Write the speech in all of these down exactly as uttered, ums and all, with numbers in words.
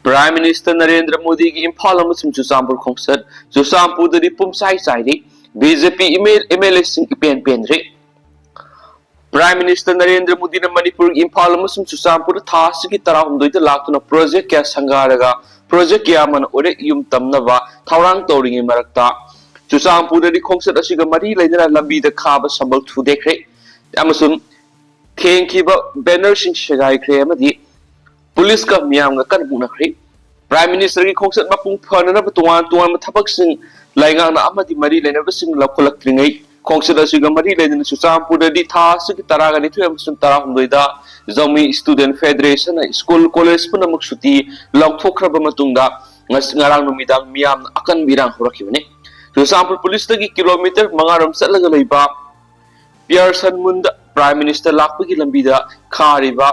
Prime Minister Narendra ꯃꯣꯗꯤꯒꯤ ꯏꯝꯐꯥꯜ ꯑꯃꯁꯨꯡ ꯆꯨꯔꯆꯥꯟꯄꯨꯔ ꯈꯣꯡꯆꯠ꯫ ꯆꯨꯔꯆꯥꯟꯄꯨꯔꯗꯗꯤ ꯄꯨꯝꯁꯥꯏ ꯆꯥꯏꯔꯤ꯫ B J P M L ꯑꯦꯁꯤꯡ ꯏꯄꯦꯟ ꯄꯦꯟꯗ꯭ꯔꯤ꯫ Prime Minister ꯅꯔꯦꯟꯗ꯭ꯔ ꯃꯣꯗꯤꯅ ꯃꯅꯤꯄꯨꯔꯒꯤ ꯏꯝꯐꯥꯜ ꯑꯃꯁꯨꯡ ꯆꯨꯔꯆꯥꯟꯄꯨꯔꯗ ꯊꯥ ꯑꯁꯤꯒꯤ ꯇꯔꯥꯍꯨꯝꯗꯣꯏꯗ ꯂꯥꯛꯇꯨꯅ ꯄ꯭ꯔꯣꯖꯦꯛ ꯀꯌꯥ ꯁꯪꯒꯥꯔꯒ ꯄ꯭ꯔꯣꯖꯦꯛ ꯀꯌꯥ ꯑꯃꯅ ꯑꯣꯔꯦꯛ ꯌꯨꯝ ꯇꯝꯅꯕ ꯊꯧꯔꯥꯡ ꯇꯧꯔꯤꯉꯩ ꯃꯔꯛꯇ, ꯆꯨꯔꯆꯥꯟꯄꯨꯔꯗꯗꯤ ꯈꯣꯡꯆꯠ ꯑꯁꯤꯒ ꯃꯔꯤ ꯂꯩꯅꯅ ꯂꯝꯕꯤꯗ ꯈꯥꯕ ꯁꯝꯕꯜ ꯊꯨꯗꯦꯛꯈ꯭ꯔꯦ ꯑꯃꯁꯨꯡ ꯊꯦꯡꯈꯤꯕ ꯕꯦꯅꯔꯁꯤꯡ ꯁꯦꯒꯥꯏꯈ꯭ꯔꯦ ꯑꯃꯗꯤ ꯄꯨꯂꯤꯁꯀ ꯃꯤꯌꯥꯝꯒ ꯀꯟꯅ ꯃꯨꯛꯅꯈ꯭ꯔꯤ꯫ Prime Minister ꯒꯤ ꯈꯣꯡꯆꯠ ꯃꯄꯨꯡ ꯐꯥꯅꯅꯕ ꯇꯣꯉꯥꯟ ꯇꯣꯉꯥꯟꯕ ꯊꯕꯛꯁꯤꯡ ꯂꯩꯉꯥꯛꯅ ꯑꯃꯗꯤ ꯃꯔꯤ ꯂꯩꯅꯕꯁꯤꯡ ꯂꯧꯈꯠꯂꯛꯇ꯭ꯔꯤꯉꯩ, ꯈꯣꯡꯆꯠ ꯑꯁꯤꯒ ꯃꯔꯤ ꯂꯩꯅꯅ ꯆꯨꯔꯆꯥꯟꯄꯨꯔꯗꯗꯤ ꯊꯥ ꯑꯁꯤꯒꯤ ꯇꯔꯥꯒ ꯅꯤꯊꯣꯏ ꯑꯃꯁꯨꯡ ꯇꯔꯥꯍꯨꯝꯗꯣꯏꯗ ꯖꯧꯃꯤ Student Federation ꯅ ꯁ꯭ꯀꯨꯜ ꯀꯣꯂꯦꯖ ꯄꯨꯝꯅꯃꯛ ꯁꯨꯇꯤ ꯂꯧꯊꯣꯛꯈ꯭ꯔꯕ ꯃꯇꯨꯡꯗ, ꯉꯁ-, ꯉꯔꯥꯡ ꯅꯨꯃꯤꯗꯥꯡ ꯃꯤꯌꯥꯝꯅ ꯑꯀꯟꯕ ꯏꯔꯥꯡ ꯍꯧꯔꯛꯈꯤꯕꯅꯤ꯫ ꯆꯨꯔꯆꯥꯟꯄꯨꯔ ꯄꯨꯂꯤꯁꯇꯒꯤ ꯀꯤꯂꯣꯃꯤꯇꯔ ꯃꯉꯥꯔꯣꯝ ꯆꯠꯂꯒ ꯂꯩꯕ ꯄꯤꯌꯔꯁꯟ ꯃꯨꯟꯗ Prime Minister ꯂꯥꯛꯄꯒꯤ ꯂꯝꯕꯤꯗ ꯈꯥꯔꯤꯕ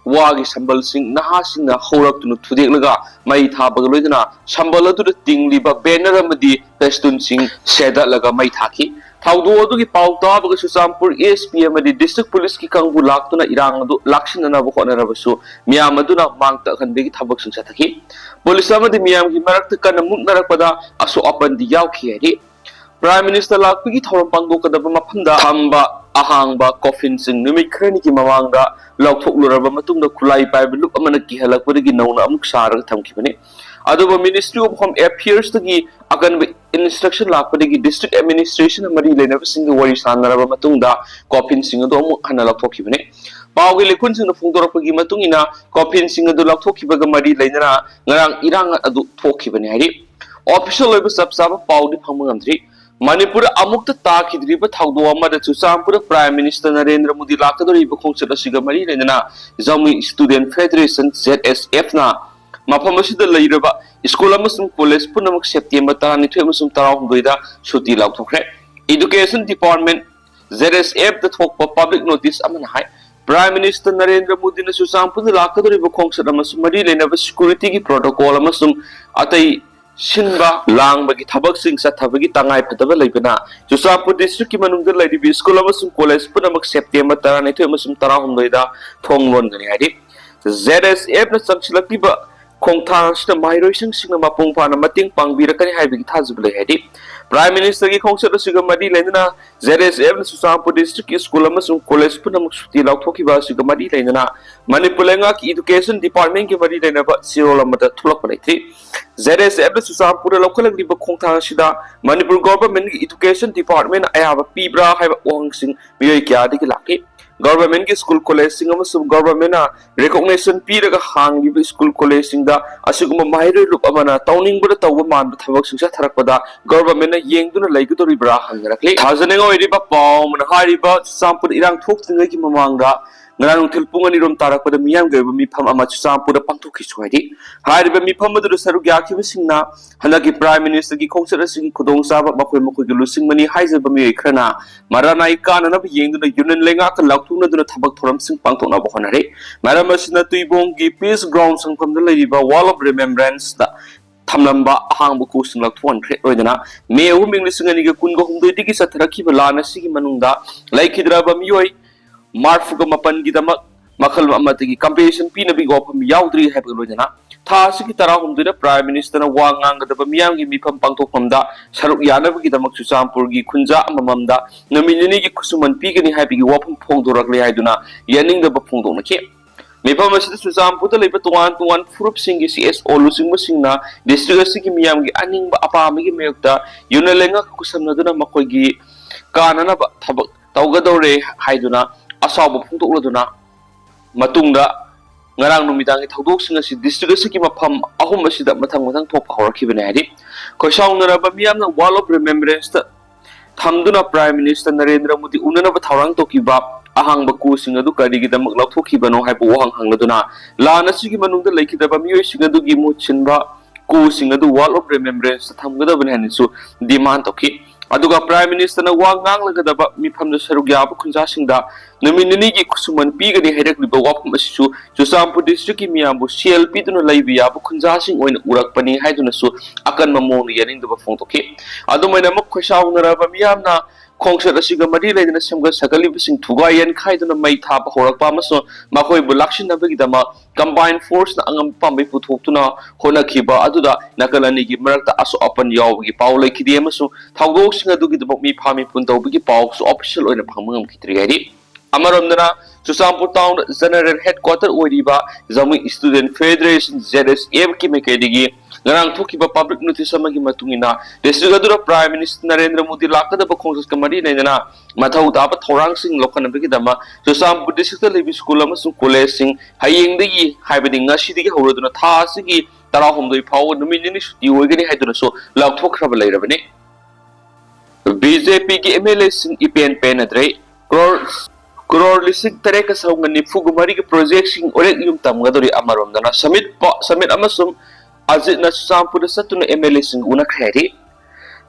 ꯋꯥꯒꯤ ꯁꯝꯕꯜꯁꯤꯡ ꯅꯍꯥꯁꯤꯡꯅ ꯍꯧꯔꯛꯇꯨꯅ ꯊꯨꯗꯦꯛꯂꯒ ꯃꯩ ꯊꯥꯕꯒ ꯂꯣꯏꯅꯅ ꯁꯝꯕꯜ ꯑꯗꯨꯗ ꯇꯤꯡꯂꯤꯕ ꯕꯦꯅꯔ ꯑꯃꯗꯤ ꯐꯦꯁꯇꯨꯟꯁꯤꯡ ꯁꯦꯗꯠꯂꯒ ꯃꯩ ꯊꯥꯈꯤ꯫ ꯊꯧꯗꯣꯛ ꯑꯗꯨꯒꯤ ꯄꯥꯎ ꯇꯥꯕꯒ ꯆꯨꯔꯆꯥꯟꯄꯨꯔ ꯑꯦꯁ ꯄꯤ ꯑꯃꯗꯤ ꯗꯤꯁꯇ꯭ꯔꯤꯛ ꯄꯨꯂꯤꯁꯀꯤ ꯀꯥꯡꯕꯨ ꯂꯥꯛꯇꯨꯅ ꯏꯔꯥꯡ ꯑꯗꯨ ꯂꯥꯛꯁꯤꯟꯅꯅꯕ ꯍꯣꯠꯅꯔꯕꯁꯨ ꯃꯤꯌꯥꯝ ꯑꯗꯨꯅ ꯃꯥꯡ ꯇꯥꯛꯍꯟꯕꯒꯤ ꯊꯕꯛꯁꯤꯡ ꯆꯠꯊꯈꯤ꯫ ꯄꯨꯂꯤꯁ ꯑꯃꯗꯤ ꯃꯤꯌꯥꯝꯒꯤ ꯃꯔꯛꯇ ꯀꯟꯅ ꯃꯨꯛꯅꯔꯛꯄꯗ ꯑꯁꯣꯛ ꯑꯄꯟꯗꯤ ꯌꯥꯎꯈꯤ ꯍꯥꯏꯔꯤ꯫ Prime Minister ꯂꯥꯛꯄꯒꯤ ꯊꯧꯔꯝ ꯄꯥꯡꯊꯣꯛꯀꯗꯕ ꯃꯐꯝꯗ ꯊꯝꯕ ꯑꯍꯥꯡꯕ ꯀꯣꯐꯤꯟꯁꯤꯡ ꯅꯨꯃꯤꯠ ꯈꯔꯅꯤꯒꯤ ꯃꯃꯥꯡꯗ ꯂꯧꯊꯣꯛꯂꯨꯔꯕ ꯃꯇꯨꯡꯗ ꯈꯨꯠꯂꯥꯏ ꯄꯥꯏꯕ ꯂꯨꯞ ꯑꯃꯅ ꯀꯤꯍꯜꯂꯛꯄꯗꯒꯤ ꯅꯧꯅ ꯑꯃꯨꯛ ꯁꯥꯔꯒ ꯊꯝꯈꯤꯕꯅꯤ꯫ ꯑꯗꯨꯕꯨ Ministry of Home Affairs ꯇꯒꯤ ꯑꯀꯟꯕ instruction ꯂꯥꯛꯄꯗꯒꯤ district administration ꯅ ꯃꯔꯤ ꯂꯩꯅꯕꯁꯤꯡꯒ ꯋꯥꯔꯤ ꯁꯥꯟꯅꯔꯕ ꯃꯇꯨꯡꯗ ꯀꯣꯐꯤꯟꯁꯤꯡ ꯑꯗꯨ ꯑꯃꯨꯛ ꯍꯟꯅ ꯂꯧꯊꯣꯛꯈꯤꯕꯅꯤ꯫ ꯄꯥꯎꯒꯤ ꯂꯩꯈꯨꯟꯁꯤꯡꯅ ꯐꯣꯡꯗꯣꯔꯛꯄꯒꯤ ꯃꯇꯨꯡ ꯏꯟꯅ ꯀꯣꯐꯤꯟꯁꯤꯡ ꯑꯗꯨ ꯂꯧꯊꯣꯛꯈꯤꯕꯒ ꯃꯔꯤ ꯂꯩꯅꯅ ꯉꯔꯥꯡ ꯏꯔꯥꯡ ꯑꯗꯨ ꯊꯣꯛꯈꯤꯕꯅꯤ ꯍꯥꯏꯔꯤ꯫ Official ꯑꯣꯏꯕ ꯆꯞ ꯆꯥꯕ ꯄꯥꯎꯗꯤ ꯐꯪꯕ ꯉꯝꯗ꯭ꯔꯤ꯫ ꯃꯅꯤꯄꯨꯔꯗ ꯑꯃꯨꯛꯇ ꯇꯥꯈꯤꯗ꯭ꯔꯤꯕ ꯊꯧꯗꯣꯛ ꯑꯃꯗ ꯆꯨꯔꯆꯥꯟꯄꯨꯔꯗ Prime Minister ꯅꯔꯦꯟꯗ꯭ꯔ ꯃꯣꯗꯤ ꯂꯥꯛꯀꯗꯧꯔꯤꯕ ꯈꯣꯡꯆꯠ ꯑꯁꯤꯒ ꯃꯔꯤ ꯂꯩꯅꯅ ꯖꯧꯃꯤ Student Federation, Z S F ꯅ ꯃꯐꯝ ꯑꯁꯤꯗ ꯂꯩꯔꯕ ꯁ꯭ꯀꯨꯜ ꯑꯃꯁꯨꯡ ꯀꯣꯂꯦꯖ ꯄꯨꯝꯅꯃꯛ ꯁꯦꯞꯇꯦꯝꯕꯔ ꯇꯔꯥꯅꯤꯊꯣꯏ ꯑꯃꯁꯨꯡ ꯇꯔꯥꯍꯨꯝꯗꯣꯏꯗ ꯁꯨꯇꯤ ꯂꯥꯎꯊꯣꯛꯈ꯭ꯔꯦ꯫ Education Department, Z S F ꯇ ꯊꯣꯛꯄ public notice ꯑꯃꯅ ꯍꯥꯏ, Prime Minister ꯅꯔꯦꯟꯗ꯭ꯔ ꯃꯣꯗꯤꯅ ꯆꯨꯔꯆꯥꯟꯄꯨꯔꯗ ꯂꯥꯛꯀꯗꯧꯔꯤꯕ ꯈꯣꯡꯆꯠ ꯑꯃꯁꯨꯡ ꯃꯔꯤ ꯂꯩꯅꯕ security ꯒꯤ protocol ꯑꯃꯁꯨꯡ ꯑꯇꯩ ꯁꯤꯟꯕ ꯂꯥꯡꯕꯒꯤ ꯊꯕꯛꯁꯤꯡ ꯆꯠꯊꯕꯒꯤ ꯇꯉꯥꯏ ꯐꯗꯕ ꯂꯩꯕꯅ ꯆꯨꯔꯆꯥꯟꯄꯨꯔ district ꯀꯤ ꯃꯅꯨꯡꯗ ꯂꯩꯔꯤꯕ ꯁ꯭ꯀꯨꯜ ꯑꯃꯁꯨꯡ ꯀꯣꯂꯦꯖ ꯄꯨꯝꯅꯃꯛ ꯁꯦꯞꯇꯦꯝꯕꯔ ꯇꯔꯥꯅꯤꯊꯣꯏ ꯑꯃꯁꯨꯡ ꯇꯔꯥꯍꯨꯝꯗꯣꯏꯗ ꯊꯣꯡ ꯂꯣꯟꯒꯅꯤ ꯍꯥꯏꯔꯤ꯫ Z S F ꯅ ꯆꯪꯁꯤꯜꯂꯛꯂꯤꯕ ꯈꯣꯡꯊꯥꯡ ꯑꯁꯤꯅ ꯃꯍꯩꯔꯣꯏꯁꯤꯡꯁꯤꯡꯅ ꯃꯄꯨꯡ ꯐꯥꯅ ꯃꯇꯦꯡ ꯄꯥꯡꯕꯤꯔꯛꯀꯅꯤ ꯍꯥꯏꯕꯒꯤ ꯊꯥꯖꯕ ꯂꯩ ꯍꯥꯏꯔꯤ꯫ Prime Ministerꯒꯤ ꯈꯣꯡꯆꯠ ꯑꯁꯤꯒ ꯃꯔꯤ ꯂꯩꯅꯅ Z S F ꯅ ꯆꯨꯔꯆꯥꯟꯄꯨꯔ districtꯀꯤ school ꯑꯃꯁꯨꯡ college ꯄꯨꯝꯅꯃꯛ ꯁꯨꯇꯤ ꯂꯥꯎꯊꯣꯛꯈꯤꯕ ꯑꯁꯤꯒ ꯃꯔꯤ ꯂꯩꯅꯅ ꯃꯅꯤꯄꯨꯔ ꯂꯩꯉꯥꯛꯀꯤ education departmentꯀꯤ ꯃꯔꯤ ꯂꯩꯅꯕ ꯆꯦꯔꯣꯜ ꯑꯃꯠꯇ ꯊꯣꯛꯂꯛꯄ ꯂꯩꯇ꯭ꯔꯤ꯫ Z S F ꯅ ꯆꯨꯔꯆꯥꯟꯄꯨꯔꯗ ꯂꯧꯈꯠꯂꯛꯂꯤꯕ ꯈꯣꯡꯊꯥꯡ ꯑꯁꯤꯗ ꯃꯅꯤꯄꯨꯔ governmentꯀꯤ education departmentꯅ ꯑꯌꯥꯕ ꯄꯤꯕ꯭ꯔꯥ ꯍꯥꯏꯕ ꯋꯥꯍꯪꯁꯤꯡ ꯃꯤꯑꯣꯏ ꯀꯌꯥꯗꯒꯤ ꯂꯥꯛꯂꯤ꯫ Governmentꯀꯤ school collegeꯁꯤꯡ ꯑꯃꯁꯨꯡ governmentꯅ recognition ꯄꯤꯔꯒ ꯍꯥꯡꯂꯤꯕ school collegeꯁꯤꯡꯗ ꯑꯁꯤꯒꯨꯝꯕ ꯃꯍꯩꯔꯣꯏ ꯂꯨꯞ ꯑꯃꯅ ꯇꯧꯅꯤꯡꯕꯗ ꯇꯧꯕ ꯃꯥꯟꯕ ꯊꯕꯛꯁꯤꯡ ꯆꯠꯊꯔꯛꯄꯗ governmentꯅ ꯌꯦꯡꯗꯨꯅ ꯂꯩꯒꯗꯧꯔꯤꯕ꯭ꯔꯥ ꯍꯪꯅꯔꯛꯂꯤ꯫ ꯊꯥꯖꯅꯤꯡꯉꯥꯏ ꯑꯣꯏꯔꯤꯕ ꯄꯥꯎ ꯑꯃꯅ ꯍꯥꯏꯔꯤꯕ ꯆꯨꯔꯆꯥꯟꯄꯨꯔ ꯏꯔꯥꯡ ꯊꯣꯛꯇ꯭ꯔꯤꯉꯩꯒꯤ ꯃꯃꯥꯡꯗ ꯉꯔꯥꯡ ꯅꯨꯡꯊꯤꯜ ꯄꯨꯡ ꯑꯅꯤꯔꯣꯝ ꯇꯥꯔꯛꯄꯗ ꯃꯤꯌꯥꯝꯒꯤ ꯑꯣꯏꯕ ꯃꯤꯐꯝ ꯑꯃ ꯆꯨꯔꯆꯥꯟꯄꯨꯔꯗ ꯄꯥꯡꯊꯣꯛꯈꯤꯁꯨ ꯍꯥꯏꯔꯤ꯫ ꯍꯥꯏꯔꯤꯕ ꯃꯤꯐꯝ ꯑꯗꯨꯗ ꯁꯔꯨꯛ ꯌꯥꯈꯤꯕꯁꯤꯡꯅ ꯍꯟꯗꯛꯀꯤ Prime Ministerꯒꯤ ꯈꯣꯡꯆꯠ ꯑꯁꯤꯒꯤ ꯈꯨꯗꯣꯡꯆꯥꯕ ꯃꯈꯣꯏ ꯃꯈꯣꯏꯒꯤ ꯂꯨꯆꯤꯡꯕꯅꯤ ꯍꯥꯏꯖꯕ ꯃꯤꯑꯣꯏ ꯈꯔꯅ ꯃꯔꯥꯅꯥꯏ ꯀꯥꯅꯅꯕ ꯌꯦꯡꯗꯨꯅ union ꯂꯩꯉꯥꯛꯀ ꯂꯥꯎꯊꯣꯛꯅꯗꯨꯅ ꯊꯕꯛ ꯊꯧꯔꯝꯁꯤꯡ ꯄꯥꯡꯊꯣꯛꯅꯕ ꯍꯣꯠꯅꯔꯤ꯫ ꯃꯔꯝ ꯑꯁꯤꯅ ꯇꯨꯏꯕꯣꯡꯒꯤ Peace Ground ꯁꯪꯐꯝꯗ ꯂꯩꯔꯤꯕ Wall of Remembranceꯇ ꯊꯝꯂꯝꯕ ꯑꯍꯥꯡꯕ ꯀꯨꯁꯤꯡ ꯂꯧꯊꯣꯛꯍꯟꯈ꯭ꯔꯦ꯫ ꯂꯣꯏꯅꯅ ꯃꯦ ꯑꯍꯨꯝ ꯏꯪ ꯂꯤꯁꯤꯡ ꯑꯅꯤꯒ ꯀꯨꯟꯒ ꯍꯨꯝꯗꯣꯏꯗꯒꯤ ꯆꯠꯊꯔꯛꯈꯤꯕ ꯂꯥꯟ ꯑꯁꯤꯒꯤ ꯃꯅꯨꯡꯗ ꯂꯩꯈꯤꯗ꯭ꯔꯕ ꯃꯤꯑꯣꯏ ꯃꯔꯐꯨꯒ ꯃꯥꯄꯟꯒꯤꯗꯃꯛ ꯃꯈꯜ ꯑꯃꯠꯇꯒꯤ compensation ꯄꯤꯅꯕꯒꯤ ꯋꯥꯐꯝ ꯌꯥꯎꯗ꯭ꯔꯤ ꯍꯥꯏꯕꯒ ꯂꯣꯏꯅꯅ ꯊꯥ ꯑꯁꯤꯒꯤ ꯇꯔꯥꯍꯨꯝꯗꯣꯏꯗ Prime Ministerꯅ ꯋꯥ ꯉꯥꯡꯒꯗꯕ ꯃꯤꯌꯥꯝꯒꯤ ꯃꯤꯐꯝ ꯄꯥꯡꯊꯣꯛꯐꯝꯗ ꯁꯔꯨꯛ ꯌꯥꯅꯕꯒꯤꯗꯃꯛ ꯆꯨꯔꯆꯥꯟꯄꯨꯔꯒꯤ ꯈꯨꯟꯖꯥ ꯑꯃꯃꯝꯗ ꯅꯨꯃꯤꯠ ꯅꯤꯅꯤꯒꯤ ꯈꯨꯠꯁꯨꯃꯟ ꯄꯤꯒꯅꯤ ꯍꯥꯏꯕꯒꯤ ꯋꯥꯐꯝ ꯐꯣꯡꯗꯣꯔꯛꯂꯦ ꯍꯥꯏꯗꯨꯅ ꯌꯥꯅꯤꯡꯗꯕ ꯐꯣꯡꯗꯣꯛꯅꯈꯤ꯫ ꯃꯤꯐꯝ ꯑꯁꯤꯗ ꯆꯨꯔꯆꯥꯟꯄꯨꯔꯗ ꯂꯩꯕ ꯇꯣꯉꯥꯟ ꯇꯣꯉꯥꯟꯕ ꯐꯨꯔꯨꯞꯁꯤꯡꯒꯤ C S O ꯂꯨꯆꯤꯡꯕꯁꯤꯡꯅ district ꯑꯁꯤꯒꯤ ꯃꯤꯌꯥꯝꯒꯤ ꯑꯅꯤꯡꯕ ꯑꯄꯥꯝꯕꯒꯤ ꯃꯥꯌꯣꯛꯇ union ꯂꯩꯉꯥꯛꯀ ꯈꯨꯠꯁꯝꯅꯗꯨꯅ ꯃꯈꯣꯏꯒꯤ ꯀꯥꯅꯅꯕ ꯊꯕꯛ ꯇꯧꯒꯗꯧꯔꯦ ꯍꯥꯏꯗꯨꯅ ꯑꯁꯥꯎꯕ ꯐꯣꯡꯗꯣꯛꯂꯗꯨꯅ ꯃꯇꯨꯡꯗ ꯉꯔꯥꯡ ꯅꯨꯃꯤꯗꯥꯡꯒꯤ ꯊꯧꯗꯣꯛꯁꯤꯡ ꯑꯁꯤ district ꯑꯁꯤꯒꯤ ꯃꯐꯝ ꯑꯍꯨꯝ ꯑꯁꯤꯗ ꯃꯊꯪ ꯃꯊꯪ ꯊꯣꯛꯄ ꯍꯧꯔꯛꯈꯤꯕꯅꯤ ꯍꯥꯏꯔꯤ꯫ ꯈꯣꯏꯁꯥꯎꯅꯔꯕ ꯃꯤꯌꯥꯝꯅ Wall of Remembranceꯇ ꯊꯝꯗꯨꯅ Prime Minister ꯅꯔꯦꯟꯗ꯭ꯔ ꯃꯣꯗꯤ ꯎꯅꯅꯕ ꯊꯧꯔꯥꯡ ꯇꯧꯈꯤꯕ ꯑꯍꯥꯡꯕ ꯀꯨꯁꯤꯡ ꯑꯗꯨ ꯀꯔꯤꯒꯤꯗꯃꯛ ꯂꯧꯊꯣꯛꯈꯤꯕꯅꯣ ꯍꯥꯏꯕ ꯋꯥꯍꯪ ꯍꯪꯂꯗꯨꯅ ꯂꯥꯟ ꯑꯁꯤꯒꯤ ꯃꯅꯨꯡꯗ ꯂꯩꯈꯤꯗꯕ ꯃꯤꯑꯣꯏꯁꯤꯡ ꯑꯗꯨꯒꯤ ꯃꯍꯨꯠ ꯁꯤꯟꯕ ꯀꯨꯁꯤꯡ ꯑꯗꯨ Wall of Remembranceꯇ ꯊꯝꯒꯗꯕꯅꯤ ꯍꯥꯏꯅꯁꯨ demand ꯇꯧꯈꯤ꯫ ꯑꯗꯨꯒ Prime Ministerꯅ ꯋꯥ ꯉꯥꯡꯂꯒꯗꯕ ꯃꯤꯐꯝꯗ ꯁꯔꯨꯛ ꯌꯥꯕ ꯈꯨꯟꯖꯥꯁꯤꯡꯗ ꯅꯨꯃꯤꯠ ꯅꯤꯅꯤꯒꯤ ꯈꯨꯠꯁꯨꯃꯟ ꯄꯤꯒꯅꯤ ꯍꯥꯏꯔꯛꯂꯤꯕ ꯋꯥꯐꯝ ꯑꯁꯤꯁꯨ ꯆꯨꯔꯆꯥꯟꯄꯨꯔ districtꯀꯤ ꯃꯤꯌꯥꯝꯕꯨ ꯁꯦꯜ ꯄꯤꯗꯨꯅ ꯂꯩꯕ ꯌꯥꯕ ꯈꯨꯟꯖꯥꯁꯤꯡ ꯑꯣꯏꯅ ꯎꯔꯛꯄꯅꯤ ꯍꯥꯏꯗꯨꯅꯁꯨ ꯑꯀꯟꯕ ꯃꯑꯣꯡꯗ ꯌꯥꯅꯤꯡꯗꯕ ꯐꯣꯡꯗꯣꯛꯈꯤ꯫ ꯑꯗꯨꯃꯥꯏꯅ ꯑꯃꯨꯛ ꯈꯣꯏꯁꯥꯎꯅꯔꯕ ꯃꯤꯌꯥꯝꯅ ꯈꯣꯡꯆꯠ ꯑꯁꯤꯒ ꯃꯔꯤ ꯂꯩꯅꯅ ꯁꯦꯝꯒꯠ ꯁꯥꯒꯠꯂꯤꯕꯁꯤꯡ ꯊꯨꯒꯥꯏ ꯌꯥꯟꯈꯥꯏꯗꯨꯅ ꯃꯩ ꯊꯥꯕ ꯍꯧꯔꯛꯄ ꯑꯃꯁꯨꯡ ꯃꯈꯣꯏꯕꯨ ꯂꯥꯛꯁꯤꯟꯅꯕꯒꯤꯗꯃꯛ combined force ꯅ ꯑꯉꯝꯕ ꯄꯥꯝꯕꯩ ꯄꯨꯊꯣꯛꯇꯨꯅ ꯍꯣꯠꯅꯈꯤꯕ ꯑꯗꯨꯗ ꯅꯥꯀꯜ ꯑꯅꯤꯒꯤ ꯃꯔꯛꯇ ꯑꯁꯣꯛ ꯑꯄꯟ ꯌꯥꯎꯕꯒꯤ ꯄꯥꯎ ꯂꯩꯈꯤꯗꯦ ꯑꯃꯁꯨꯡ ꯊꯧꯗꯣꯛꯁꯤꯡ ꯑꯗꯨꯒꯤꯗꯃꯛ ꯃꯤꯐꯥ ꯃꯤꯄꯨꯟ ꯇꯧꯕꯒꯤ ꯄꯥꯎꯁꯨ official ꯑꯣꯏꯅ ꯐꯪꯕ ꯉꯝꯈꯤꯗ꯭ꯔꯤ ꯍꯥꯏꯔꯤ꯫ ꯑꯃꯔꯣꯝꯗꯅ, ꯆꯨꯔꯆꯥꯟꯄꯨꯔ Town General Headquarter ꯑꯣꯏꯔꯤꯕ Jamui Student Federation, J S F ꯀꯤ ꯃꯥꯏꯀꯩꯗꯒꯤ ꯉꯔꯥꯡ ꯊꯣꯛꯈꯤꯕ public notice ꯑꯃꯒꯤ ꯃꯇꯨꯡ ꯏꯟꯅ, district ꯑꯗꯨꯗ Prime Minister ꯅꯔꯦꯟꯗ꯭ꯔ ꯃꯣꯗꯤ ꯂꯥꯛꯀꯗꯕ ꯈꯣꯡꯆꯠꯀ ꯃꯔꯤ ꯂꯩꯅꯅ ꯃꯊꯧ ꯇꯥꯕ ꯊꯧꯔꯥꯡꯁꯤꯡ ꯂꯧꯈꯠꯅꯕꯒꯤꯗꯃꯛ ꯆꯨꯔꯆꯥꯟꯄꯨꯔ district ꯇ ꯂꯩꯕ school ꯑꯃꯁꯨꯡ college ꯁꯤꯡ ꯍꯌꯦꯡꯗꯒꯤ, ꯍꯥꯏꯕꯗꯤ ꯉꯁꯤꯗꯒꯤ ꯍꯧꯔꯗꯨꯅ ꯊꯥ ꯑꯁꯤꯒꯤ ꯇꯔꯥꯍꯨꯝꯗꯣꯏ ꯐꯥꯎꯕ ꯅꯨꯃꯤꯠ ꯅꯤꯅꯤ ꯁꯨꯇꯤ ꯑꯣꯏꯒꯅꯤ ꯍꯥꯏꯗꯨꯅꯁꯨ ꯂꯥꯎꯊꯣꯛꯈ꯭ꯔꯕ ꯂꯩꯔꯕꯅꯤ꯫ B J P ꯒꯤ M L A ꯁꯤꯡ ꯏꯄꯦꯟ ꯄꯦꯟꯅꯗ꯭ꯔꯦ꯫ ꯀ꯭ꯔꯣꯔ, ꯀ꯭ꯔꯣꯔ ꯂꯤꯁꯤꯡ ꯇꯔꯦꯠꯀ ꯆꯍꯨꯝꯒ ꯅꯤꯐꯨꯒ ꯃꯔꯤꯒꯤ project ꯁꯤꯡ ꯎꯔꯦꯛ ꯌꯨꯝ ꯇꯝꯒꯗꯧꯔꯤ꯫ ꯑꯃꯔꯣꯝꯗꯅ, ꯁꯃꯤꯠ ꯄ-, ꯁꯃꯤꯠ ꯑꯃꯁꯨꯡ ꯑꯖꯤꯠꯅ ꯆꯨꯔꯆꯥꯟꯄꯨꯔꯗ ꯆꯠꯇꯨꯅ M L A ꯁꯤꯡ ꯎꯅꯈ꯭ꯔꯦ ꯍꯥꯏꯔꯤ꯫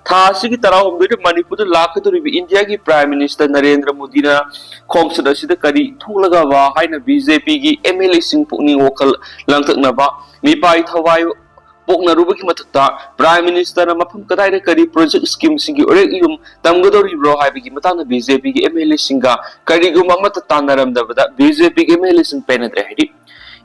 ꯊꯥ ꯑꯁꯤꯒꯤ ꯇꯔꯥꯍꯨꯝꯗꯣꯏꯗ ꯃꯅꯤꯄꯨꯔꯗ ꯂꯥꯛꯀꯗꯧꯔꯤꯕ ꯏꯟꯗꯤꯌꯥꯒꯤ Prime Minister ꯅꯔꯦꯟꯗ꯭ꯔ ꯃꯣꯗꯤꯅ ꯈꯣꯡꯆꯠ ꯑꯁꯤꯗ ꯀꯔꯤ ꯊꯣꯛꯂꯒꯕ ꯍꯥꯏꯅ B J P ꯒꯤ M L A ꯁꯤꯡ ꯄꯨꯛꯅꯤꯡ ꯋꯥꯈꯜ ꯂꯥꯡꯇꯛꯅꯕ, ꯃꯤꯄꯥꯏ ꯊꯋꯥꯏ ꯄꯣꯛꯅꯔꯨꯕꯒꯤ ꯃꯊꯛꯇ Prime Minister ꯅ ꯃꯐꯝ ꯀꯗꯥꯏꯗ ꯀꯔꯤ project scheme ꯁꯤꯡꯒꯤ ꯎꯔꯦꯛ ꯌꯨꯝ ꯇꯝꯒꯗꯧꯔꯤꯕ꯭ꯔꯣ ꯍꯥꯏꯕꯒꯤ ꯃꯇꯥꯡꯗ B J P ꯒꯤ M L A ꯁꯤꯡꯒ ꯀꯔꯤꯒꯨꯝꯕ ꯑꯃꯠꯇ ꯇꯥꯟꯅꯔꯝꯗꯕꯗ B J P ꯒꯤ M L A ꯁꯤꯡ ꯄꯦꯟꯅꯗ꯭ꯔꯦ ꯍꯥꯏꯔꯤ꯫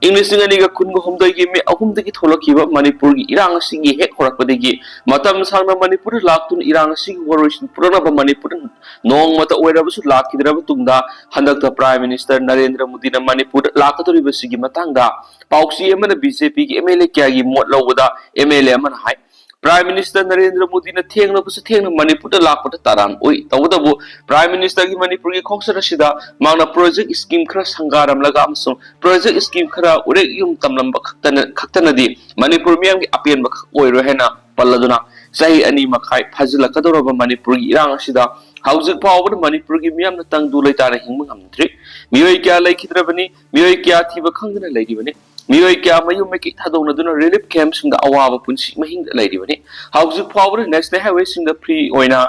ꯏꯪ ꯂꯤꯁꯤꯡ ꯑꯅꯤꯒ ꯀꯨꯟꯒ ꯍꯨꯝꯗꯣꯏꯒꯤ May ꯑꯍꯨꯝꯗꯒꯤ ꯊꯣꯛꯂꯛꯈꯤꯕ ꯃꯅꯤꯄꯨꯔꯒꯤ ꯏꯔꯥꯡ ꯑꯁꯤꯒꯤ ꯍꯦꯛ ꯍꯧꯔꯛꯄꯗꯒꯤ ꯃꯇꯝ ꯁꯥꯡꯅ ꯃꯅꯤꯄꯨꯔꯗ ꯂꯥꯛꯇꯨꯅ ꯏꯔꯥꯡ ꯑꯁꯤꯒꯤ ꯋꯥꯔꯣꯏꯁꯤꯟ ꯄꯨꯔꯛꯅꯕ ꯃꯅꯤꯄꯨꯔꯗ ꯅꯣꯡꯃꯇ ꯑꯣꯏꯔꯕꯁꯨ ꯂꯥꯛꯈꯤꯗ꯭ꯔꯕ ꯇꯨꯡꯗ, ꯍꯟꯗꯛꯇ Prime Minister ꯅꯔꯦꯟꯗ꯭ꯔ ꯃꯣꯗꯤꯅ ꯃꯅꯤꯄꯨꯔꯗ ꯂꯥꯛꯀꯗꯧꯔꯤꯕꯁꯤꯒꯤ ꯃꯇꯥꯡꯗ ꯄꯥꯎꯆꯦ ꯑꯃꯅ B J P ꯒꯤ M L A ꯀꯌꯥꯒꯤ ꯃꯣꯠ ꯂꯧꯕꯗ M L A ꯑꯃꯅ ꯍꯥꯏ, Prime Minister ꯅꯔꯦꯟꯗ꯭ꯔ ꯃꯣꯗꯤꯅ ꯊꯦꯡꯂꯕꯁꯨ ꯊꯦꯡꯅ ꯃꯅꯤꯄꯨꯔꯗ ꯂꯥꯛꯄꯗ ꯇꯔꯥꯝ ꯑꯣꯏ꯫ ꯇꯧꯕꯇꯕꯨ Prime Minister ꯒꯤ ꯃꯅꯤꯄꯨꯔꯒꯤ ꯈꯣꯡꯆꯠ ꯑꯁꯤꯗ ꯃꯍꯥꯛꯅ project scheme ꯈꯔ ꯁꯪꯒꯥꯔꯝꯂꯒ ꯑꯃꯁꯨꯡ project scheme ꯈꯔ ꯎꯔꯦꯛ ꯌꯨꯝ ꯇꯝꯂꯝꯕ ꯈꯛꯇꯅ, ꯈꯛꯇꯅꯗꯤ ꯃꯅꯤꯄꯨꯔ ꯃꯤꯌꯥꯝꯒꯤ ꯑꯄꯦꯟꯕ ꯈꯛ ꯑꯣꯏꯔꯣꯏ ꯍꯥꯏꯅ ꯄꯜꯂꯗꯨꯅ, ꯆꯍꯤ ꯑꯅꯤ ꯃꯈꯥꯏ ꯐꯥꯖꯤꯜꯂꯛꯀꯗꯧꯔꯕ ꯃꯅꯤꯄꯨꯔꯒꯤ ꯏꯔꯥꯡ ꯑꯁꯤꯗ ꯍꯧꯖꯤꯛ ꯐꯥꯎꯕꯗ ꯃꯅꯤꯄꯨꯔꯒꯤ ꯃꯤꯌꯥꯝꯅ ꯇꯪꯗꯨ ꯂꯩꯇꯥꯅ ꯍꯤꯡꯕ ꯉꯝꯗ꯭ꯔꯤ꯫ ꯃꯤꯑꯣꯏ ꯀꯌꯥ ꯂꯩꯈꯤꯗ꯭ꯔꯕꯅꯤ, ꯃꯤꯑꯣꯏ ꯀꯌꯥ ꯊꯤꯕ ꯈꯪꯗꯅ ꯂꯩꯔꯤꯕꯅꯤ꯫ ꯃꯤꯑꯣꯏ ꯀꯌꯥ ꯃꯌꯨꯝ ꯃꯀꯩ ꯊꯥꯗꯣꯛꯅꯗꯨꯅ relief camp ꯁꯤꯡꯗ ꯑꯋꯥꯕ ꯄꯨꯟꯁꯤ ꯃꯍꯤꯡꯗ ꯂꯩꯔꯤꯕꯅꯤ꯫ ꯍꯧꯖꯤꯛ ꯐꯥꯎꯕꯗ national highway ꯁꯤꯡꯗ free ꯑꯣꯏꯅ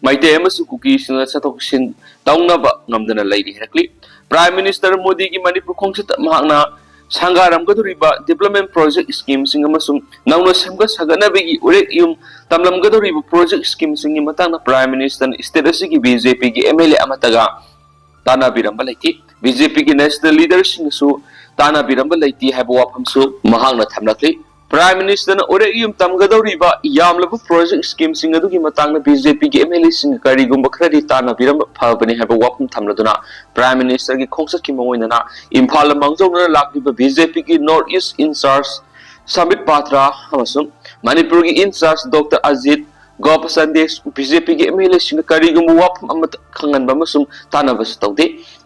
ꯃꯩꯇꯩ ꯑꯃꯁꯨꯡ ꯀꯨꯀꯤꯁꯤꯡꯅ ꯆꯠꯊꯣꯛ ꯆꯠꯁꯤꯟ ꯇꯧꯅꯕ ꯉꯝꯗꯅ ꯂꯩꯔꯤ ꯍꯥꯏꯔꯛꯂꯤ꯫ Prime Minister ꯃꯣꯗꯤꯒꯤ ꯃꯅꯤꯄꯨꯔ ꯈꯣꯡꯆꯠꯇ ꯃꯍꯥꯛꯅ ꯁꯪꯒꯥꯔꯝꯒꯗꯧꯔꯤꯕ development project schemeꯁꯤꯡ ꯑꯃꯁꯨꯡ ꯅꯧꯅ ꯁꯦꯝꯒꯠ ꯁꯥꯒꯠꯅꯕꯒꯤ ꯎꯔꯦꯛ ꯌꯨꯝ ꯇꯝꯂꯝꯒꯗꯧꯔꯤꯕ project schemeꯁꯤꯡꯒꯤ ꯃꯇꯥꯡꯗ Prime Ministerꯅ state ꯑꯁꯤꯒꯤ BJPꯒꯤ MLA ꯑꯃꯠꯇꯒ ꯇꯥꯟꯅꯕꯤꯔꯝꯕ ꯂꯩꯇꯦ꯫ BJPꯒꯤ national leaderꯁꯤꯡꯅꯁꯨ ꯇꯥꯟꯅꯕꯤꯔꯝꯕ ꯂꯩꯇꯦ ꯍꯥꯏꯕ ꯋꯥꯐꯝꯁꯨ ꯃꯍꯥꯛꯅ ꯊꯝꯂꯛꯂꯤ꯫ Prime Ministerꯅ ꯎꯔꯦꯛ ꯌꯨꯝ ꯇꯝꯒꯗꯧꯔꯤꯕ ꯌꯥꯝꯂꯕ project schemeꯁꯤꯡ ꯑꯗꯨꯒꯤ ꯃꯇꯥꯡꯗ BJPꯒꯤ MLAꯁꯤꯡꯒ ꯀꯔꯤꯒꯨꯝꯕ ꯈꯔꯗꯤ ꯇꯥꯟꯅꯕꯤꯔꯝꯕ ꯐꯕꯅꯤ ꯍꯥꯏꯕ ꯋꯥꯐꯝ ꯊꯝꯂꯗꯨꯅ Prime Ministerꯒꯤ ꯈꯣꯡꯆꯠꯀꯤ ꯃꯑꯣꯡ ꯑꯣꯏꯅꯅ ꯏꯝꯐꯥꯜꯗ ꯃꯥꯡꯖꯧꯅꯅ ꯂꯥꯛꯂꯤꯕ BJPꯒꯤ North East in charge ꯁꯝꯕꯤꯠ ꯄꯥꯇ꯭ꯔꯥ ꯑꯃꯁꯨꯡ ꯃꯅꯤꯄꯨꯔꯒꯤ in charge Doctor Ajit ꯒꯣꯄ ꯁꯟꯗꯦꯁ BJPꯒꯤ MLAꯁꯤꯡꯅ ꯀꯔꯤꯒꯨꯝꯕ ꯋꯥꯐꯝ ꯑꯃꯠꯇ ꯈꯪꯍꯟꯕ ꯑꯃꯁꯨꯡ ꯇꯥꯟꯅꯕꯁꯨ ꯇꯧꯗꯦ꯫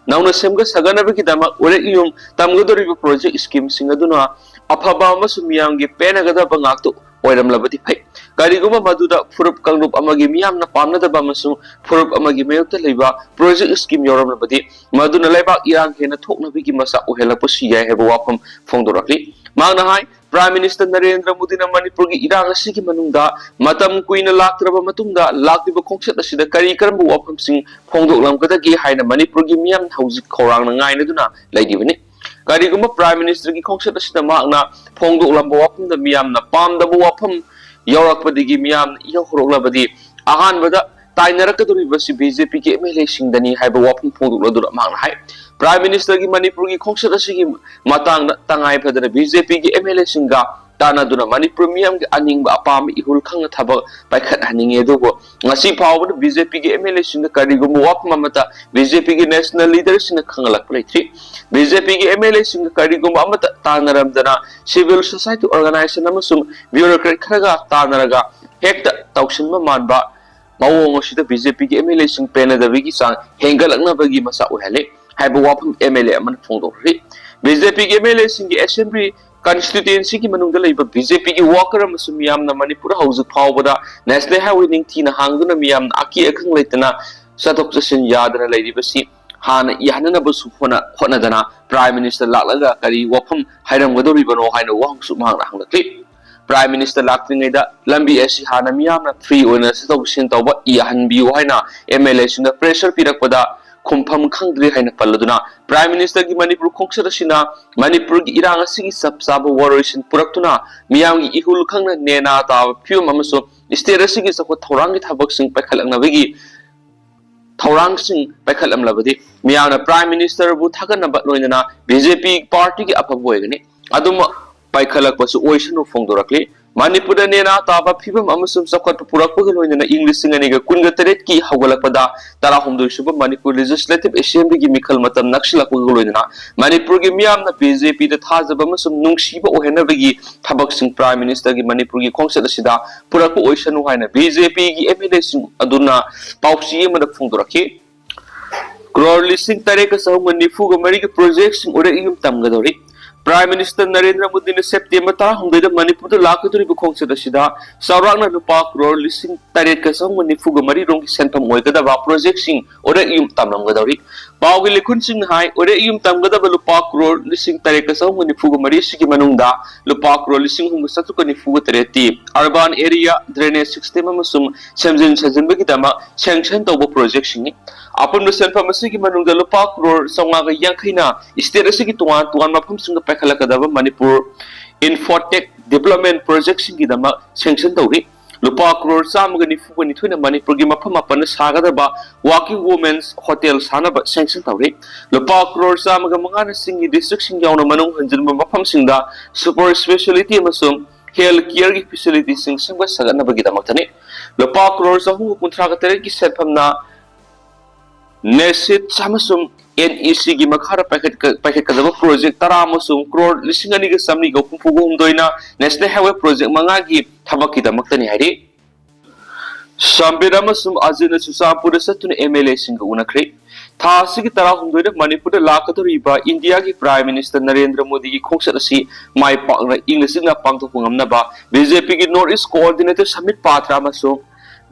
ꯅꯧꯅ ꯁꯦꯝꯒꯠ ꯁꯥꯒꯠꯅꯕꯒꯤꯗꯃꯛ ꯎꯔꯦꯛ ꯌꯨꯝ ꯇꯝꯒꯗꯧꯔꯤꯕ project schemeꯁꯤꯡ ꯑꯗꯨꯅ ꯑꯐꯕ ꯑꯃꯁꯨꯡ ꯃꯤꯌꯥꯝꯒꯤ ꯄꯦꯟꯅꯒꯗꯕ ꯉꯥꯛꯇ ꯑꯣꯏꯔꯝꯂꯕꯗꯤ ꯐꯩ꯫ ꯀꯔꯤꯒꯨꯝꯕ ꯃꯗꯨꯗ ꯐꯨꯔꯨꯞ ꯀꯥꯡꯂꯨꯞ ꯑꯃꯒꯤ ꯃꯤꯌꯥꯝꯅ ꯄꯥꯝꯅꯗꯕ ꯑꯃꯁꯨꯡ ꯐꯨꯔꯨꯞ ꯑꯃꯒꯤ ꯃꯥꯌꯣꯛꯇ ꯂꯩꯕ project scheme ꯌꯥꯎꯔꯝꯂꯕꯗꯤ, ꯃꯗꯨꯅ ꯂꯩꯕꯥꯛ ꯏꯔꯥꯡ ꯍꯦꯟꯅ ꯊꯣꯛꯅꯕꯒꯤ ꯃꯆꯥꯛ ꯑꯣꯏꯍꯜꯂꯛꯄꯁꯨ ꯌꯥꯏ ꯍꯥꯏꯕ ꯋꯥꯐꯝ ꯐꯣꯡꯗꯣꯔꯛꯂꯤ꯫ ꯃꯍꯥꯛꯅ ꯍꯥꯏ, Prime Minister ꯅꯔꯦꯟꯗ꯭ꯔ ꯃꯣꯗꯤꯅ ꯃꯅꯤꯄꯨꯔꯒꯤ ꯏꯔꯥꯡ ꯑꯁꯤꯒꯤ ꯃꯅꯨꯡꯗ ꯃꯇꯝ ꯀꯨꯏꯅ ꯂꯥꯛꯇ꯭ꯔꯕ ꯃꯇꯨꯡꯗ ꯂꯥꯛꯂꯤꯕ ꯈꯣꯡꯆꯠ ꯑꯁꯤꯗ ꯀꯔꯤ ꯀꯔꯝꯕ ꯋꯥꯐꯝꯁꯤꯡ ꯐꯣꯡꯗꯣꯛꯂꯝꯒꯗꯒꯦ ꯍꯥꯏꯅ ꯃꯅꯤꯄꯨꯔꯒꯤ ꯃꯤꯌꯥꯝꯅ ꯍꯧꯖꯤꯛ ꯈꯧꯔꯥꯡꯅ ꯉꯥꯏꯅꯗꯨꯅ ꯂꯩꯔꯤꯕꯅꯤ꯫ ꯀꯔꯤꯒꯨꯝꯕ Prime Ministerꯒꯤ ꯈꯣꯡꯆꯠ ꯑꯁꯤꯗ ꯃꯍꯥꯛꯅ ꯐꯣꯡꯗꯣꯛꯂꯝꯕ ꯋꯥꯐꯝꯗ ꯃꯤꯌꯥꯝꯅ ꯄꯥꯝꯗꯕ ꯋꯥꯐꯝ ꯌꯥꯎꯔꯛꯄꯗꯒꯤ ꯃꯤꯌꯥꯝꯅ ꯏꯍꯧ ꯍꯧꯔꯛꯂꯕꯗꯤ, ꯑꯍꯥꯟꯕꯗ ꯇꯥꯏꯅꯔꯛꯀꯗꯧꯔꯤꯕꯁꯤ BJPꯒꯤ MLAꯁꯤꯡꯗꯅꯤ ꯍꯥꯏꯕ ꯋꯥꯐꯝ ꯐꯣꯡꯗꯣꯛꯂꯗꯨꯅ ꯃꯍꯥꯛꯅ ꯍꯥꯏ, Prime Ministerꯒꯤ ꯃꯅꯤꯄꯨꯔꯒꯤ ꯈꯣꯡꯆꯠ ꯑꯁꯤꯒꯤ ꯃꯇꯥꯡꯗ ꯇꯉꯥꯏ ꯐꯗꯅ BJPꯒꯤ MLAꯁꯤꯡꯒ ꯇꯥꯟꯅꯗꯨꯅ ꯃꯅꯤꯄꯨꯔ ꯃꯤꯌꯥꯝꯒꯤ ꯑꯅꯤꯡꯕ ꯑꯄꯥꯝꯕ ꯏꯍꯨꯜ ꯈꯪꯅ ꯊꯕꯛ ꯄꯥꯏꯈꯠꯍꯟꯅꯤꯡꯉꯤ꯫ ꯑꯗꯨꯕꯨ ꯉꯁꯤ ꯐꯥꯎꯕꯗ BJPꯒꯤ MLAꯁꯤꯡꯗ ꯀꯔꯤꯒꯨꯝꯕ ꯋꯥꯐꯝ ꯑꯃꯠꯇ BJPꯒꯤ national leaderꯁꯤꯡꯅ ꯈꯪꯍꯜꯂꯛꯄ ꯂꯩꯇ꯭ꯔꯤ꯫ BJPꯒꯤ MLAꯁꯤꯡꯒ ꯀꯔꯤꯒꯨꯝꯕ ꯑꯃꯠꯇ ꯇꯥꯟꯅꯔꯝꯗꯅ civil society organization ꯑꯃꯁꯨꯡ bureaucrat ꯈꯔꯒ ꯇꯥꯟꯅꯔꯒ ꯍꯦꯛꯇ ꯇꯧꯁꯤꯟꯕ ꯃꯥꯟꯕ ꯃꯑꯣꯡ ꯑꯁꯤꯗ BJPꯒꯤ MLAꯁꯤꯡ ꯄꯦꯟꯅꯗꯕꯒꯤ ꯆꯥꯡ ꯍꯦꯟꯒꯠꯂꯛꯅꯕꯒꯤ ꯃꯆꯥꯛ ꯑꯣꯏꯍꯜꯂꯤ ꯍꯥꯏꯕ ꯋꯥꯐꯝ MLA ꯑꯃꯅ ꯐꯣꯡꯗꯣꯛꯈ꯭ꯔꯤ꯫ BJPꯒꯤ MLAꯁꯤꯡꯒꯤ assembly constituencyꯒꯤ ꯃꯅꯨꯡꯗ ꯂꯩꯕ BJPꯒꯤ worker ꯑꯃꯁꯨꯡ ꯃꯤꯌꯥꯝꯅ ꯃꯅꯤꯄꯨꯔ ꯍꯧꯖꯤꯛ ꯐꯥꯎꯕꯗ national highway ꯅꯤꯡꯊꯤꯅ ꯍꯥꯡꯗꯨꯅ ꯃꯤꯌꯥꯝꯅ ꯑꯀꯤ ꯑꯈꯪ ꯂꯩꯇꯅ ꯆꯠꯊꯣꯛ ꯆꯠꯁꯤꯟ ꯌꯥꯗꯅ ꯂꯩꯔꯤꯕꯁꯤ ꯍꯥꯟꯅ ꯌꯥꯍꯟꯅꯅꯕꯁꯨ ꯍꯣꯠꯅ-, ꯍꯣꯠꯅꯗꯅ Prime Minister ꯂꯥꯛꯂꯒ ꯀꯔꯤ ꯋꯥꯐꯝ ꯍꯥꯏꯔꯝꯒꯗꯧꯔꯤꯕꯅꯣ ꯍꯥꯏꯅ ꯋꯥꯍꯪꯁꯨ ꯃꯍꯥꯛꯅ ꯍꯪꯂꯛꯂꯤ꯫ Prime Minister ꯂꯥꯛꯇ꯭ꯔꯤꯉꯩꯗ ꯂꯝꯕꯤ ꯑꯁꯤ ꯍꯥꯟꯅ ꯃꯤꯌꯥꯝꯅ free ꯑꯣꯏꯅ ꯆꯠꯊꯣꯛ ꯆꯠꯁꯤꯟ ꯇꯧꯕ ꯌꯥꯍꯟꯕꯤꯌꯨ ꯍꯥꯏꯅ MLAꯁꯤꯡꯅ pressure ꯄꯤꯔꯛꯄꯗ ꯈꯨꯝꯐꯝ ꯈꯪꯗ꯭ꯔꯤ ꯍꯥꯏꯅ ꯄꯜꯂꯗꯨꯅ, Prime Ministerꯒꯤ ꯃꯅꯤꯄꯨꯔ ꯈꯣꯡꯆꯠ ꯑꯁꯤꯅ ꯃꯅꯤꯄꯨꯔꯒꯤ ꯏꯔꯥꯡ ꯑꯁꯤꯒꯤ ꯆꯞ ꯆꯥꯕ ꯋꯥꯔꯣꯏꯁꯤꯟ ꯄꯨꯔꯛꯇꯨꯅ ꯃꯤꯌꯥꯝꯒꯤ ꯏꯍꯨꯜ ꯈꯪꯅ ꯅꯦꯅꯥ ꯇꯥꯕ ꯐꯤꯕꯝ ꯑꯃꯁꯨꯡ state ꯑꯁꯤꯒꯤ ꯆꯥꯎꯈꯠ ꯊꯧꯔꯥꯡꯒꯤ ꯊꯕꯛꯁꯤꯡ ꯄꯥꯏꯈꯠꯂꯛꯅꯕꯒꯤ ꯊꯧꯔꯥꯡꯁꯤꯡ ꯄꯥꯏꯈꯠꯂꯝꯂꯕꯗꯤ ꯃꯤꯌꯥꯝꯅ Prime Ministerꯕꯨ ꯊꯥꯒꯠꯅꯕ ꯂꯣꯏꯅꯅ BJP partyꯒꯤ ꯑꯐꯕ ꯑꯣꯏꯒꯅꯤ꯫ ꯑꯗꯨꯝ ꯄꯥꯏꯈꯠꯂꯛꯄꯁꯨ ꯑꯣꯏꯁꯅꯨ ꯐꯣꯡꯗꯣꯔꯛꯂꯤ꯫ ꯃꯅꯤꯄꯨꯔꯗ ꯅꯦꯅꯥ ꯇꯥꯕ ꯐꯤꯕꯝ ꯑꯃꯁꯨꯡ ꯆꯥꯎꯈꯠꯄ ꯄꯨꯔꯛꯄꯒ ꯂꯣꯏꯅꯅ ꯏꯪ ꯂꯤꯁꯤꯡ ꯑꯅꯤꯒ ꯀꯨꯟꯒ ꯇꯔꯦꯠꯀꯤ ꯍꯧꯒꯠꯂꯛꯄꯗ ꯇꯔꯥꯍꯨꯝꯗꯣꯏ ꯁꯨꯕ ꯃꯅꯤꯄꯨꯔ Legislative Assemblyꯒꯤ ꯃꯤꯈꯜ ꯃꯇꯝ ꯅꯛꯁꯤꯜꯂꯛꯄꯒ ꯂꯣꯏꯅꯅ ꯃꯅꯤꯄꯨꯔꯒꯤ ꯃꯤꯌꯥꯝꯅ BJPꯗ ꯊꯥꯖꯕ ꯑꯃꯁꯨꯡ ꯅꯨꯡꯁꯤꯕ ꯑꯣꯏꯍꯟꯅꯕꯒꯤ ꯊꯕꯛꯁꯤꯡ Prime Ministerꯒꯤ ꯃꯅꯤꯄꯨꯔꯒꯤ ꯈꯣꯡꯆꯠ ꯑꯁꯤꯗ ꯄꯨꯔꯛꯄ ꯑꯣꯏꯁꯅꯨ ꯍꯥꯏꯅ BJPꯒꯤ MLAꯁꯤꯡ ꯑꯗꯨꯅ ꯄꯥꯎꯆꯦ ꯑꯃꯗ ꯐꯣꯡꯗꯣꯔꯛꯈꯤ꯫ ꯀ꯭ꯔꯣꯔ ꯂꯤꯁꯤꯡ ꯇꯔꯦꯠꯀ ꯆꯍꯨꯝꯒ ꯅꯤꯐꯨꯒ ꯃꯔꯤꯒꯤ projectꯁꯤꯡ ꯎꯔꯦꯛ ꯌꯨꯝ ꯇꯝꯒꯗꯧꯔꯤ꯫ Prime Minister ꯅꯔꯦꯟꯗ꯭ꯔ ꯃꯣꯗꯤꯅ September ꯇꯔꯥꯍꯨꯝꯗꯣꯏꯗ ꯃꯅꯤꯄꯨꯔꯗ ꯂꯥꯛꯀꯗꯧꯔꯤꯕ ꯈꯣꯡꯆꯠ ꯑꯁꯤꯗ ꯆꯥꯎꯔꯥꯛꯅ ꯂꯨꯄꯥ ꯀ꯭ꯔꯣꯔ ꯂꯤꯁꯤꯡ ꯇꯔꯦꯠꯀ ꯆꯍꯨꯝꯒ ꯅꯤꯐꯨꯒ ꯃꯔꯤ ꯔꯣꯝꯒꯤ ꯁꯦꯟꯐꯝ ꯑꯣꯏꯒꯗꯕ projectꯁꯤꯡ ꯎꯔꯦꯛ ꯌꯨꯝ ꯇꯝꯂꯝꯒꯗꯧꯔꯤ꯫ ꯄꯥꯎꯒꯤ ꯂꯤꯈꯨꯟꯁꯤꯡꯅ ꯍꯥꯏ, ꯎꯔꯦꯛ ꯌꯨꯝ ꯇꯝꯒꯗꯕ ꯂꯨꯄꯥ ꯀ꯭ꯔꯣꯔ ꯂꯤꯁꯤꯡ ꯇꯔꯦꯠꯀ ꯆꯍꯨꯝꯒ ꯅꯤꯐꯨꯒ ꯃꯔꯤ ꯑꯁꯤꯒꯤ ꯃꯅꯨꯡꯗ ꯂꯨꯄꯥ ꯀ꯭ꯔꯣꯔ ꯂꯤꯁꯤꯡ ꯑꯍꯨꯝꯒ ꯆꯥꯇ꯭ꯔꯨꯛꯀ ꯅꯤꯐꯨꯒ ꯇꯔꯦꯠꯇꯤ urban area drainage system ꯑꯃꯁꯨꯡ ꯁꯦꯝꯖꯤꯟ ꯁꯥꯖꯤꯟꯕꯒꯤꯗꯃꯛ sanction ꯇꯧꯕ projectꯁꯤꯡꯅꯤ꯫ ꯑꯄꯨꯟꯕ ꯁꯦꯟꯐꯝ ꯑꯁꯤꯒꯤ ꯃꯅꯨꯡꯗ ꯂꯨꯄꯥ ꯀ꯭ꯔꯣꯔ ꯆꯥꯝꯃꯉꯥꯒ ꯌꯥꯡꯈꯩꯅ state ꯑꯁꯤꯒꯤ ꯇꯣꯉꯥꯟ ꯇꯣꯉꯥꯟꯕ ꯃꯐꯝꯁꯤꯡꯗ ꯄꯥꯏꯈꯠꯂꯛꯀꯗꯕ ꯃꯅꯤꯄꯨꯔ Infotech Development Projectꯁꯤꯡꯒꯤꯗꯃꯛ sanction ꯇꯧꯔꯤ꯫ ꯂꯨꯄꯥ ꯀ꯭ꯔꯣꯔ ꯆꯥꯝꯃꯒ ꯅꯤꯐꯨꯒ ꯅꯤꯊꯣꯏꯅ ꯃꯅꯤꯄꯨꯔꯒꯤ ꯃꯐꯝ ꯃꯥꯄꯟꯗ ꯁꯥꯒꯗꯕ Working Women's Hotel ꯁꯥꯅꯕ sanction ꯇꯧꯔꯤ꯫ ꯂꯨꯄꯥ ꯀ꯭ꯔꯣꯔ ꯆꯥꯝꯃꯒ ꯃꯉꯥꯅ ꯆꯤꯡꯒꯤ districtꯁꯤꯡ ꯌꯥꯎꯅ ꯃꯅꯨꯡ ꯍꯟꯖꯤꯟꯕ ꯃꯐꯝꯁꯤꯡꯗ super speciality ꯑꯃꯁꯨꯡ health careꯒꯤ facilityꯁꯤꯡ ꯁꯦꯝꯒꯠ ꯁꯥꯒꯠꯅꯕꯒꯤꯗꯃꯛꯇꯅꯤ꯫ ꯂꯨꯄꯥ ꯀ꯭ꯔꯣꯔ ꯆꯍꯨꯝꯒ ꯀꯨꯟꯊ꯭ꯔꯥꯒ ꯇꯔꯦꯠꯀꯤ ꯁꯦꯟꯐꯝꯅ NESIT ꯑꯃꯁꯨꯡ NECꯒꯤ ꯃꯈꯥꯗ ꯄꯥꯏꯈꯠꯀ-, ꯄꯥꯏꯈꯠꯀꯗꯕ project ꯇꯔꯥ ꯑꯃꯁꯨꯡ ꯀ꯭ꯔꯣꯔ ꯂꯤꯁꯤꯡ ꯑꯅꯤꯒ ꯆꯥꯃꯔꯤꯒ ꯍꯨꯝꯐꯨꯒ ꯍꯨꯝꯗꯣꯏꯅ National Highway project ꯃꯉꯥꯒꯤ ꯊꯕꯛꯀꯤꯗꯃꯛꯇꯅꯤ ꯍꯥꯏꯔꯤ꯫ ꯁꯝꯕꯤꯔ ꯑꯃꯁꯨꯡ ꯑꯖꯤꯠꯅ ꯆꯨꯔꯆꯥꯟꯄꯨꯔꯗ ꯆꯠꯇꯨꯅ MLAꯁꯤꯡꯒ ꯎꯅꯈ꯭ꯔꯦ꯫ ꯊꯥ ꯑꯁꯤꯒꯤ ꯇꯔꯥꯍꯨꯝꯗꯣꯏꯗ ꯃꯅꯤꯄꯨꯔꯗ ꯂꯥꯛꯀꯗꯧꯔꯤꯕ ꯏꯟꯗꯤꯌꯥꯒꯤ Prime Minister ꯅꯔꯦꯟꯗ꯭ꯔ ꯃꯣꯗꯤꯒꯤ ꯈꯣꯡꯆꯠ ꯑꯁꯤ ꯃꯥꯏ ꯄꯥꯛꯅ ꯏꯪꯅ ꯆꯤꯛꯅ ꯄꯥꯡꯊꯣꯛꯄ ꯉꯝꯅꯕ BJPꯒꯤ North East Coordinator ꯁꯃꯤꯠ ꯄꯥꯊ꯭ꯔ ꯑꯃꯁꯨꯡ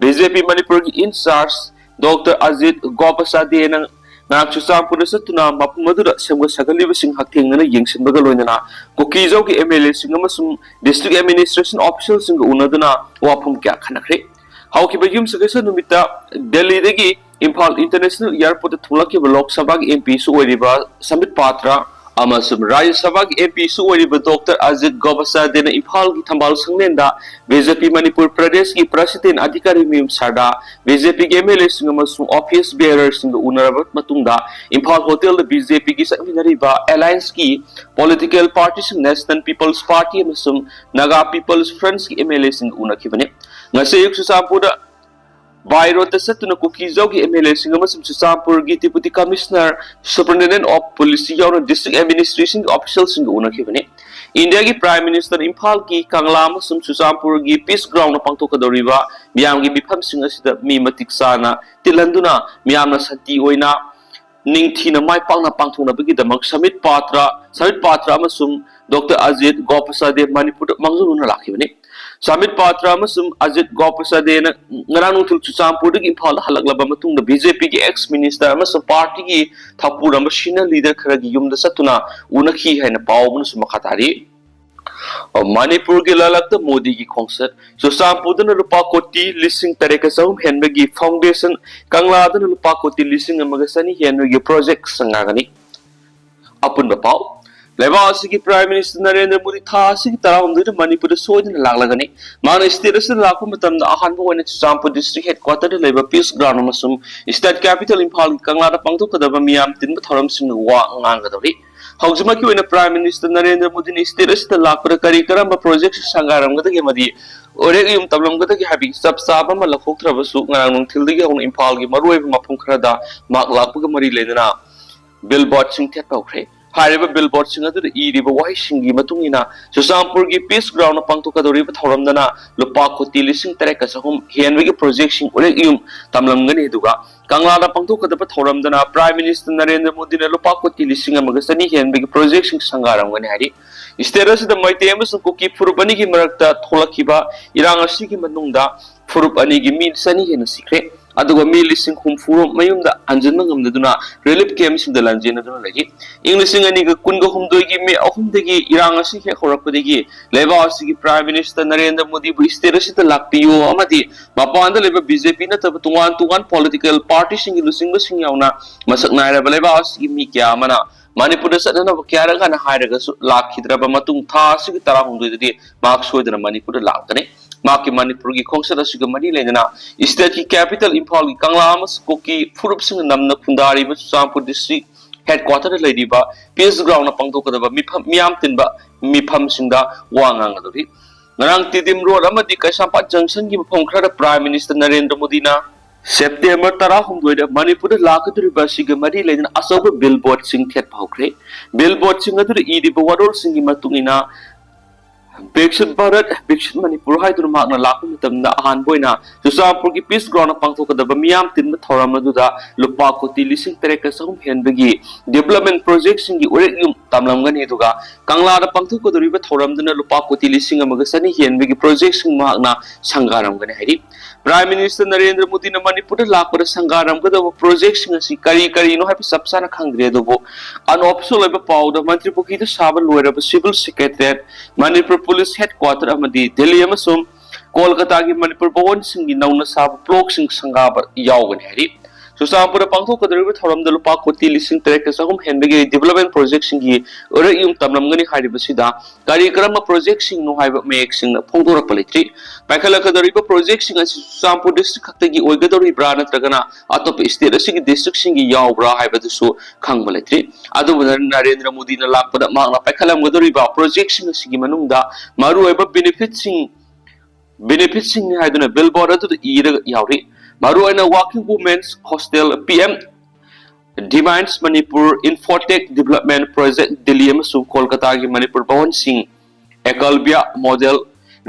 BJP ꯃꯅꯤꯄꯨꯔꯒꯤ in charge Doctor ꯑꯖꯤꯠ ꯒꯣꯄꯆꯥꯗꯦꯅ ꯉꯔꯥꯡ ꯆꯨꯔꯆꯥꯟꯄꯨꯔꯗ ꯆꯠꯇꯨꯅ ꯃꯐꯝ ꯑꯗꯨꯗ ꯁꯦꯝꯒꯠ ꯁꯥꯒꯠꯂꯤꯕꯁꯤꯡ ꯍꯛꯊꯦꯡꯅꯅ ꯌꯦꯡꯁꯤꯟꯕꯒ ꯂꯣꯏꯅꯅ ꯀꯨꯀꯤꯖꯧꯒꯤ MLAꯁꯤꯡ ꯑꯃꯁꯨꯡ district administration officialꯁꯤꯡꯒ ꯎꯅꯗꯨꯅ ꯋꯥꯐꯝ ꯀꯌꯥ ꯈꯟꯅꯈ꯭ꯔꯦ꯫ ꯍꯧꯈꯤꯕ ꯌꯨꯝꯁꯀꯩꯁ ꯅꯨꯃꯤꯠꯇ ꯗꯦꯜꯂꯤꯗꯒꯤ ꯏꯝꯐꯥꯜ ꯏꯟꯇꯔꯅꯦꯁꯅꯦꯜ ꯑꯦꯌꯔꯄꯣꯔꯠꯇ ꯊꯨꯡꯂꯛꯈꯤꯕ ꯂꯣꯛ ꯁꯚꯥꯒꯤ ꯑꯦꯝ ꯄꯤꯁꯨ ꯑꯣꯏꯔꯤꯕ ꯁꯝꯕꯤꯠ ꯄꯥꯇ꯭ꯔ ꯑꯃꯁꯨꯡ ꯔꯥꯖ꯭ꯌ ꯁꯚꯥꯒꯤ ꯑꯦꯝ ꯄꯤꯁꯨ ꯑꯣꯏꯔꯤꯕ ꯗꯣꯛꯇꯔ ꯑꯖꯤꯠ ꯒꯣꯄꯆꯥꯗꯦꯅ ꯏꯝꯐꯥꯜꯒꯤ ꯊꯝꯕꯥꯜ ꯁꯪꯂꯦꯟꯗ ꯕꯤ ꯖꯦ ꯄꯤ ꯃꯅꯤꯄꯨꯔ ꯄ꯭ꯔꯗꯦꯁꯀꯤ ꯄ꯭ꯔꯁꯤꯗꯦꯟ ꯑꯙꯤꯀꯥꯔꯤ ꯃꯌꯨꯝ ꯁꯥꯔꯗ ꯕꯤ ꯖꯦ ꯄꯤꯒꯤ ꯑꯦꯝ ꯑꯦꯜ ꯑꯦꯁꯤꯡ ꯑꯃꯁꯨꯡ ꯑꯣꯐꯤꯁ ꯕꯤꯌꯔꯔꯁꯤꯡꯒ ꯎꯅꯔꯕ ꯃꯇꯨꯡꯗ ꯏꯝꯐꯥꯜ ꯍꯣꯇꯦꯜꯗ ꯕꯤ ꯖꯦ ꯄꯤꯒꯤ ꯆꯠꯃꯤꯟꯅꯔꯤꯕ ꯑꯦꯂꯥꯏꯟꯁꯀꯤ ꯄꯣꯂꯤꯇꯤꯀꯦꯜ ꯄꯥꯔꯇꯤꯁꯤꯡ ꯅꯦꯁꯅꯦꯜ ꯄꯤꯄꯜꯁ ꯄꯥꯔꯇꯤ ꯑꯃꯁꯨꯡ ꯅꯥꯒꯥ ꯄꯤꯄꯜꯁ ꯐ꯭ꯔꯟꯠꯁꯀꯤ ꯑꯦꯝ ꯑꯦꯜ ꯑꯦꯁꯤꯡꯒ ꯎꯅꯈꯤꯕꯅꯤ꯫ ꯉꯁꯤ ꯑꯌꯨꯛ ꯆꯨꯔꯆꯥꯟꯄꯨꯔꯗ ꯕꯥꯏ ꯔꯣꯗꯇ ꯆꯠꯇꯨꯅ ꯀꯨꯀꯤꯖꯥꯎꯒꯤ ꯑꯦꯝ ꯑꯦꯜ ꯑꯦꯁꯤꯡ ꯑꯃꯁꯨꯡ ꯆꯨꯔꯆꯥꯟꯄꯨꯔꯒꯤ deputy commissioner, superintendent of police ꯌꯥꯎꯅ ꯗꯤꯁꯇ꯭ꯔꯤꯛ ꯑꯦꯗꯃꯤꯅꯤꯁꯇ꯭ꯔꯦꯁꯟꯒꯤ ꯑꯣꯐꯤꯁꯤꯌꯦꯜꯁꯤꯡꯒ ꯎꯅꯈꯤꯕꯅꯤ꯫ ꯏꯟꯗꯤꯌꯥꯒꯤ ꯄ꯭ꯔꯥꯏꯝ ꯃꯤꯅꯤꯁꯇꯔ ꯏꯝꯐꯥꯜꯒꯤ ꯀꯪꯂꯥ ꯑꯃꯁꯨꯡ ꯆꯨꯔꯆꯥꯟꯄꯨꯔꯒꯤ ꯄꯤꯁ ꯒ꯭ꯔꯥꯎꯟꯗ ꯄꯥꯡꯊꯣꯛꯀꯗꯧꯔꯤꯕ ꯃꯤꯌꯥꯝꯒꯤ ꯃꯤꯐꯝꯁꯤꯡ ꯑꯁꯤꯗ ꯃꯤ ꯃꯇꯤꯛ ꯆꯥꯅ ꯇꯤꯜꯍꯟꯗꯨꯅ ꯃꯤꯌꯥꯝꯅ ꯁꯥꯟꯇꯤ ꯑꯣꯏꯅ ꯅꯤꯡꯊꯤꯅ ꯃꯥꯏ ꯄꯥꯛꯅ ꯄꯥꯡꯊꯣꯛꯅꯕꯒꯤꯗꯃꯛ ꯁꯃꯤꯠ ꯄꯥꯇ꯭ꯔ, ꯁꯃꯤꯠ ꯄꯥꯇ꯭ꯔ ꯑꯃꯁꯨꯡ ꯗꯣꯛꯇꯔ ꯑꯖꯤꯠ ꯒꯣꯄꯆꯥꯗꯦ ꯃꯅꯤꯄꯨꯔꯗ ꯃꯥꯡꯖꯧꯅꯅ ꯂꯥꯛꯈꯤꯕꯅꯤ꯫ ꯁꯃꯤꯠ ꯄꯥꯇ꯭ꯔ ꯑꯃꯁꯨꯡ ꯑꯖꯤꯠ ꯒꯣꯄꯆꯥꯗꯦꯅ ꯉꯔꯥꯡ ꯅꯨꯡꯊꯤꯜ ꯆꯨꯔꯆꯥꯟꯄꯨꯔꯗꯒꯤ ꯏꯝꯐꯥꯜꯗ ꯍꯜꯂꯛꯂꯕ ꯃꯇꯨꯡꯗ ꯕꯤ ꯖꯦ ꯄꯤꯒꯤ ꯑꯦꯛꯁ ꯃꯤꯅꯤꯁꯇꯔ ꯑꯃꯁꯨꯡ ꯄꯥꯔꯇꯤꯒꯤ ꯊꯧꯄꯨꯔꯝꯕ ꯁꯤꯅꯤꯌꯔ ꯂꯤꯗꯔ ꯈꯔꯒꯤ ꯌꯨꯝꯗ ꯆꯠꯇꯨꯅ ꯎꯅꯈꯤ ꯍꯥꯏꯅ ꯄꯥꯎ ꯑꯃꯅꯁꯨ ꯃꯈꯥ ꯇꯥꯔꯤ꯫ ꯃꯅꯤꯄꯨꯔꯒꯤ ꯂꯂꯛꯇ ꯃꯣꯗꯤꯒꯤ ꯈꯣꯡꯆꯠ, ꯆꯨꯔꯆꯥꯟꯄꯨꯔꯗꯅ ꯂꯨꯄꯥ ꯀꯣꯇꯤ ꯂꯤꯁꯤꯡ ꯇꯔꯦꯠꯀ ꯆꯍꯨꯝ ꯍꯦꯟꯕꯒꯤ ꯐꯥꯎꯟꯗꯦꯁꯟ, ꯀꯪꯂꯥꯗꯅ ꯂꯨꯄꯥ ꯀꯣꯇꯤ ꯂꯤꯁꯤꯡ ꯑꯃꯒ ꯆꯅꯤ ꯍꯦꯟꯕꯒꯤ ꯄ꯭ꯔꯣꯖꯦꯛ ꯁꯪꯒꯥꯒꯅꯤ꯫ ꯑꯄꯨꯟꯕ ꯄꯥꯎ꯫ ꯂꯩꯕꯥꯛ ꯑꯁꯤꯒꯤ ꯄ꯭ꯔꯥꯏꯝ ꯃꯤꯅꯤꯁꯇꯔ ꯅꯔꯦꯟꯗ꯭ꯔ ꯃꯣꯗꯤ ꯊꯥ ꯑꯁꯤꯒꯤ ꯇꯔꯥꯍꯨꯝꯗꯣꯏꯗ ꯃꯅꯤꯄꯨꯔꯗ ꯁꯣꯏꯗꯅ ꯂꯥꯛꯂꯒꯅꯤ꯫ ꯃꯍꯥꯛꯅ ꯁ꯭ꯇꯦꯠ ꯑꯁꯤꯗ ꯂꯥꯛꯄ ꯃꯇꯝꯗ ꯑꯍꯥꯟꯕ ꯑꯣꯏꯅ ꯆꯨꯔꯆꯥꯟꯄꯨꯔ ꯗꯤꯁꯇ꯭ꯔꯤꯛ ꯍꯦꯗꯀ꯭ꯋꯥꯇꯔꯗ ꯂꯩꯕ ꯄꯤꯁ ꯒ꯭ꯔꯥꯎꯟ ꯑꯃꯁꯨꯡ ꯁ꯭ꯇꯦꯠ ꯀꯦꯄꯤꯇꯦꯜ ꯏꯝꯐꯥꯜꯒꯤ ꯀꯪꯂꯥꯗ ꯄꯥꯡꯊꯣꯛꯀꯗꯕ ꯃꯤꯌꯥꯝ ꯇꯤꯟꯕ ꯊꯧꯔꯝꯁꯤꯡꯗ ꯋꯥ ꯉꯥꯡꯒꯗꯧꯔꯤ꯫ ꯍꯧꯖꯤꯛꯃꯛꯀꯤ ꯑꯣꯏꯅ ꯄ꯭ꯔꯥꯏꯝ ꯃꯤꯅꯤꯁꯇꯔ ꯅꯔꯦꯟꯗ꯭ꯔ ꯃꯣꯗꯤꯅ ꯁ꯭ꯇꯦꯠ ꯑꯁꯤꯗ ꯂꯥꯛꯄꯗ ꯀꯔꯤ ꯀꯔꯝꯕ ꯄ꯭ꯔꯣꯖꯦꯛꯁꯤꯡ ꯁꯪꯒꯥꯔꯝꯒꯗꯒꯦ ꯑꯃꯗꯤ ꯑꯣꯔꯦꯛ ꯌꯨꯝ ꯇꯝꯂꯝꯒꯗꯒꯦ ꯍꯥꯏꯕꯒꯤ ꯆꯞ ꯆꯥꯕ ꯑꯃ ꯂꯧꯊꯣꯛꯇ꯭ꯔꯕꯁꯨ, ꯉꯔꯥꯡ ꯅꯨꯡꯊꯤꯜꯗꯒꯤ ꯍꯧꯅ ꯏꯝꯐꯥꯜꯒꯤ ꯃꯔꯨꯑꯣꯏꯕ ꯃꯐꯝ ꯈꯔꯗ ꯃꯍꯥꯛ ꯂꯥꯛꯄꯒ ꯃꯔꯤ ꯂꯩꯅꯅ ꯕꯤꯜ ꯕꯣꯔꯗꯁꯤꯡ ꯊꯦꯠꯄ ꯍꯧꯈ꯭ꯔꯦ꯫ ꯍꯥꯏꯔꯤꯕ ꯕꯤꯜ ꯕꯣꯔꯗꯁꯤꯡ ꯑꯗꯨꯗ ꯏꯔꯤꯕ ꯋꯥꯍꯩꯁꯤꯡꯒꯤ ꯃꯇꯨꯡ ꯏꯟꯅ, ꯆꯨꯔꯆꯥꯟꯄꯨꯔꯒꯤ ꯄꯤꯁ ꯒ꯭ꯔꯥꯎꯟꯗ ꯄꯥꯡꯊꯣꯛꯀꯗꯧꯔꯤꯕ ꯊꯧꯔꯝꯗꯅ ꯂꯨꯄꯥ ꯀꯣꯇꯤ ꯂꯤꯁꯤꯡ ꯇꯔꯦꯠꯀ ꯆꯍꯨꯝ ꯍꯦꯟꯕꯒꯤ ꯄ꯭ꯔꯣꯖꯦꯛꯁꯤꯡ ꯎꯔꯦꯛ ꯌꯨꯝ ꯇꯝꯂꯝꯒꯅꯤ, ꯑꯗꯨꯒ ꯀꯪꯂꯥꯗ ꯄꯥꯡꯊꯣꯛꯀꯗꯕ ꯊꯧꯔꯝꯗꯅ ꯄ꯭ꯔꯥꯏꯝ ꯃꯤꯅꯤꯁꯇꯔ ꯅꯔꯦꯟꯗ꯭ꯔ ꯃꯣꯗꯤꯅ ꯂꯨꯄꯥ ꯀꯣꯇꯤ ꯂꯤꯁꯤꯡ ꯑꯃꯒ ꯆꯅꯤ ꯍꯦꯟꯕꯒꯤ ꯄ꯭ꯔꯣꯖꯦꯛꯁꯤꯡ ꯁꯪꯒꯥꯔꯝꯒꯅꯤ ꯍꯥꯏꯔꯤ꯫ ꯁ꯭ꯇꯦꯠ ꯑꯁꯤꯗ ꯃꯩꯇꯩ ꯑꯃꯁꯨꯡ ꯀꯨꯀꯤ ꯐꯨꯔꯨꯞ ꯑꯅꯤꯒꯤ ꯃꯔꯛꯇ ꯊꯣꯛꯂꯛꯈꯤꯕ ꯏꯔꯥꯡ ꯑꯁꯤꯒꯤ ꯃꯅꯨꯡꯗ ꯐꯨꯔꯨꯞ ꯑꯅꯤꯒꯤ ꯃꯤ ꯆꯅꯤ ꯍꯦꯟꯅ ꯁꯤꯈ꯭ꯔꯦ꯫ ꯑꯗꯨꯒ ꯃꯤ ꯂꯤꯁꯤꯡ ꯍꯨꯝꯐꯨ ꯃꯌꯨꯝꯗ ꯍꯟꯖꯤꯟꯕ ꯉꯝꯗꯗꯨꯅ relief camp ꯁꯤꯡꯗ ꯂꯥꯟꯖꯦꯟꯅꯗꯨꯅ ꯂꯩꯔꯤ꯫ ꯏꯪ ꯂꯤꯁꯤꯡ ꯑꯅꯤꯒ ꯀꯨꯟꯒ ꯍꯨꯝꯗꯣꯏꯒꯤ ꯃꯦ ꯑꯍꯨꯝꯗꯒꯤ ꯏꯔꯥꯡ ꯑꯁꯤ ꯍꯦꯛ ꯍꯧꯔꯛꯄꯗꯒꯤ ꯂꯩꯕꯥꯛ ꯑꯁꯤꯒꯤ Prime Minister ꯅꯔꯦꯟꯗ꯭ꯔ ꯃꯣꯗꯤꯕꯨ state ꯑꯁꯤꯗ ꯂꯥꯛꯄꯤꯌꯨ ꯑꯃꯗꯤ ꯃꯄꯥꯟꯗ ꯂꯩꯕ BJP ꯅꯠꯇꯕ ꯇꯣꯉꯥꯟ ꯇꯣꯉꯥꯟ political party ꯁꯤꯡꯒꯤ ꯂꯨꯆꯤꯡꯕꯁꯤꯡ ꯌꯥꯎꯅ ꯃꯁꯛ ꯅꯥꯏꯔꯕ ꯂꯩꯕꯥꯛ ꯑꯁꯤꯒꯤ ꯃꯤ ꯀꯌꯥ ꯑꯃꯅ ꯃꯅꯤꯄꯨꯔꯗ ꯆꯠꯅꯅꯕ ꯀꯌꯥꯔꯛ ꯍꯥꯟꯅ ꯍꯥꯏꯔꯒꯁꯨ ꯂꯥꯛꯈꯤꯗ꯭ꯔꯕ ꯃꯇꯨꯡ ꯊꯥ ꯑꯁꯤꯒꯤ ꯇꯔꯥꯍꯨꯝꯗꯣꯏꯗꯗꯤ ꯃꯍꯥꯛ ꯁꯣꯏꯗꯅ ꯃꯅꯤꯄꯨꯔꯗ ꯂꯥꯛꯀꯅꯤ꯫ ꯃꯍꯥꯛꯀꯤ ꯃꯅꯤꯄꯨꯔꯒꯤ ꯈꯣꯡꯆꯠ ꯑꯁꯤꯒ ꯃꯔꯤ ꯂꯩꯅꯅ state ꯀꯤ capital ꯏꯝꯐꯥꯜꯒꯤ ꯀꯪꯂꯥ ꯑꯃꯁꯨꯡ ꯀꯨꯀꯤ ꯐꯨꯔꯨꯞꯁꯤꯡꯅ ꯅꯝꯅ ꯈꯨꯟꯗꯥꯔꯤꯕ ꯆꯨꯔꯆꯥꯟꯄꯨꯔ district headquarter ꯗ ꯂꯩꯔꯤꯕ peace ground ꯅ ꯄꯥꯡꯊꯣꯛꯀꯗꯕ ꯃꯤꯐꯝ, ꯃꯤꯌꯥꯝ ꯇꯤꯟꯕ ꯃꯤꯐꯝꯁꯤꯡꯗ ꯋꯥ ꯉꯥꯡꯒꯗꯧꯔꯤ꯫ ꯉꯔꯥꯡ ꯇꯤꯗꯤꯝ ꯔꯣꯗ ꯑꯃꯗꯤ ꯀꯩꯁꯥꯝꯄꯥꯠ ꯖꯪꯁꯟꯒꯤ ꯃꯐꯝ ꯈꯔꯗ Prime Minister ꯅꯔꯦꯟꯗ꯭ꯔ ꯃꯣꯗꯤꯅ ꯁꯦꯞꯇꯦꯝꯕꯔ ꯇꯔꯥꯍꯨꯝꯗꯣꯏꯗ ꯃꯅꯤꯄꯨꯔꯗ ꯂꯥꯛꯀꯗꯧꯔꯤꯕ ꯑꯁꯤꯒ ꯃꯔꯤ ꯂꯩꯅꯅ ꯑꯆꯧꯕ billboard ꯁꯤꯡ ꯊꯦꯠꯄ ꯍꯧꯈ꯭ꯔꯦ꯫ Billboard ꯁꯤꯡ ꯑꯗꯨꯗ ꯏꯔꯤꯕ ꯋꯥꯔꯣꯜꯁꯤꯡꯒꯤ ꯃꯇꯨꯡ ꯏꯟꯅ ꯕꯤꯛꯁꯤꯠ ꯚꯥꯔꯠ, ꯕꯤꯛꯁꯤꯠ ꯃꯅꯤꯄꯨꯔ ꯍꯥꯏꯗꯨꯅ ꯃꯍꯥꯛꯅ ꯂꯥꯛꯄ ꯃꯇꯝꯗ ꯑꯍꯥꯟꯕ ꯑꯣꯏꯅ ꯆꯨꯔꯆꯥꯟꯄꯨꯔꯒꯤ peace ground ꯗ ꯄꯥꯡꯊꯣꯛꯀꯗꯕ ꯃꯤꯌꯥꯝ ꯇꯤꯟꯕ ꯊꯧꯔꯝ ꯑꯗꯨꯗ ꯂꯨꯄꯥ ꯀꯣꯇꯤ ꯂꯤꯁꯤꯡ ꯇꯔꯦꯠꯀ ꯆꯍꯨꯝ ꯍꯦꯟꯕꯒꯤ development project ꯁꯤꯡꯒꯤ ꯎꯔꯦꯛ ꯌꯨꯝ ꯇꯝꯂꯝꯒꯅꯤ꯫ ꯑꯗꯨꯒ ꯀꯪꯂꯥꯗ ꯄꯥꯡꯊꯣꯛꯀꯗꯧꯔꯤꯕ ꯊꯧꯔꯝꯗꯨꯅ ꯂꯨꯄꯥ ꯀꯣꯇꯤ ꯂꯤꯁꯤꯡ ꯑꯃꯒ ꯆꯅꯤ ꯍꯦꯟꯕꯒꯤ project ꯁꯤꯡ ꯃꯍꯥꯛꯅ ꯁꯪꯒꯥꯔꯝꯒꯅꯤ ꯍꯥꯏꯔꯤ꯫ Prime Minister ꯅꯔꯦꯟꯗ꯭ꯔ ꯃꯣꯗꯤꯅ ꯃꯅꯤꯄꯨꯔꯗ ꯂꯥꯛꯄꯗ ꯁꯪꯒꯥꯔꯝꯒꯗꯕ project ꯁꯤꯡ ꯑꯁꯤ ꯀꯔꯤ ꯀꯔꯤꯅꯣ ꯍꯥꯏꯕ ꯆꯞ ꯆꯥꯅ ꯈꯪꯗ꯭ꯔꯦ, ꯑꯗꯨꯕꯨ unofficial ꯑꯣꯏꯕ ꯄꯥꯎꯗ ꯃꯟꯇ꯭ꯔꯤ ꯄꯨꯈ꯭ꯔꯤꯗ ꯁꯥꯕ ꯂꯣꯏꯔꯕ civil secretariat, Manipur police headquarter ꯑꯃꯗꯤ ꯗꯤꯜꯂꯤ ꯑꯃꯁꯨꯡ ꯀꯣꯜꯀꯇꯥꯒꯤ ꯃꯅꯤꯄꯨꯔ ꯚꯋꯟꯁꯤꯡꯒꯤ ꯅꯧꯅ ꯁꯥꯕ block ꯁꯤꯡ ꯁꯪꯒꯥꯕ ꯌꯥꯎꯒꯅꯤ ꯍꯥꯏꯔꯤ꯫ ꯆꯨꯔꯆꯥꯟꯄꯨꯔꯗ ꯄꯥꯡꯊꯣꯛꯀꯗꯧꯔꯤꯕ ꯊꯧꯔꯝꯗ ꯂꯨꯄꯥ ꯀꯣꯇꯤ ꯂꯤꯁꯤꯡ ꯇꯔꯦꯠꯀ ꯆꯍꯨꯝ ꯍꯦꯟꯕꯒꯤ development project ꯁꯤꯡꯒꯤ ꯎꯔꯦꯛ ꯌꯨꯝ ꯇꯝꯂꯝꯒꯅꯤ ꯍꯥꯏꯔꯤꯕꯁꯤꯗ ꯀꯔꯤ ꯀꯔꯝꯕ project ꯁꯤꯡꯅꯣ ꯍꯥꯏꯕ ꯃꯌꯦꯛ ꯁꯦꯡꯅ ꯐꯣꯡꯗꯣꯔꯛꯄ ꯂꯩꯇ꯭ꯔꯤ꯫ ꯄꯥꯏꯈꯠꯂꯛꯀꯗꯧꯔꯤꯕ project ꯁꯤꯡ ꯑꯁꯤ ꯆꯨꯔꯆꯥꯟꯄꯨꯔ district ꯈꯛꯇꯒꯤ ꯑꯣꯏꯒꯗꯧꯔꯤꯕ꯭ꯔꯥ ꯅꯠꯇ꯭ꯔꯒꯅ ꯑꯇꯣꯞꯄ state ꯑꯁꯤꯒꯤ district ꯁꯤꯡꯒꯤ ꯌꯥꯎꯕ꯭ꯔꯥ ꯍꯥꯏꯕꯗꯨꯁꯨ ꯈꯪꯕ ꯂꯩꯇ꯭ꯔꯤ꯫ ꯑꯗꯨꯕꯨ ꯅꯔꯦꯟꯗ꯭ꯔ ꯃꯣꯗꯤꯅ ꯂꯥꯛꯄꯗ ꯃꯍꯥꯛꯅ ꯄꯥꯏꯈꯠꯂꯝꯒꯗꯧꯔꯤꯕ project ꯁꯤꯡ ꯑꯁꯤꯒꯤ ꯃꯅꯨꯡꯗ ꯃꯔꯨꯑꯣꯏꯕ benefit ꯁꯤꯡ benefit ꯁꯤꯡꯅꯤ ꯍꯥꯏꯗꯨꯅ billboard ꯑꯗꯨꯗ ꯏꯔꯒ ꯌꯥꯎꯔꯤ꯫ ꯃꯔꯨꯑꯣꯏꯅ working women's hostel, PM Divine Manipur Infotech Development Project, Delhi ꯑꯃꯁꯨꯡ ꯀꯣꯜꯀꯇꯥꯒꯤ ꯃꯅꯤꯄꯨꯔ ꯚꯋꯟꯁꯤꯡ, ꯑꯦꯀꯜꯕ꯭ꯌꯥ model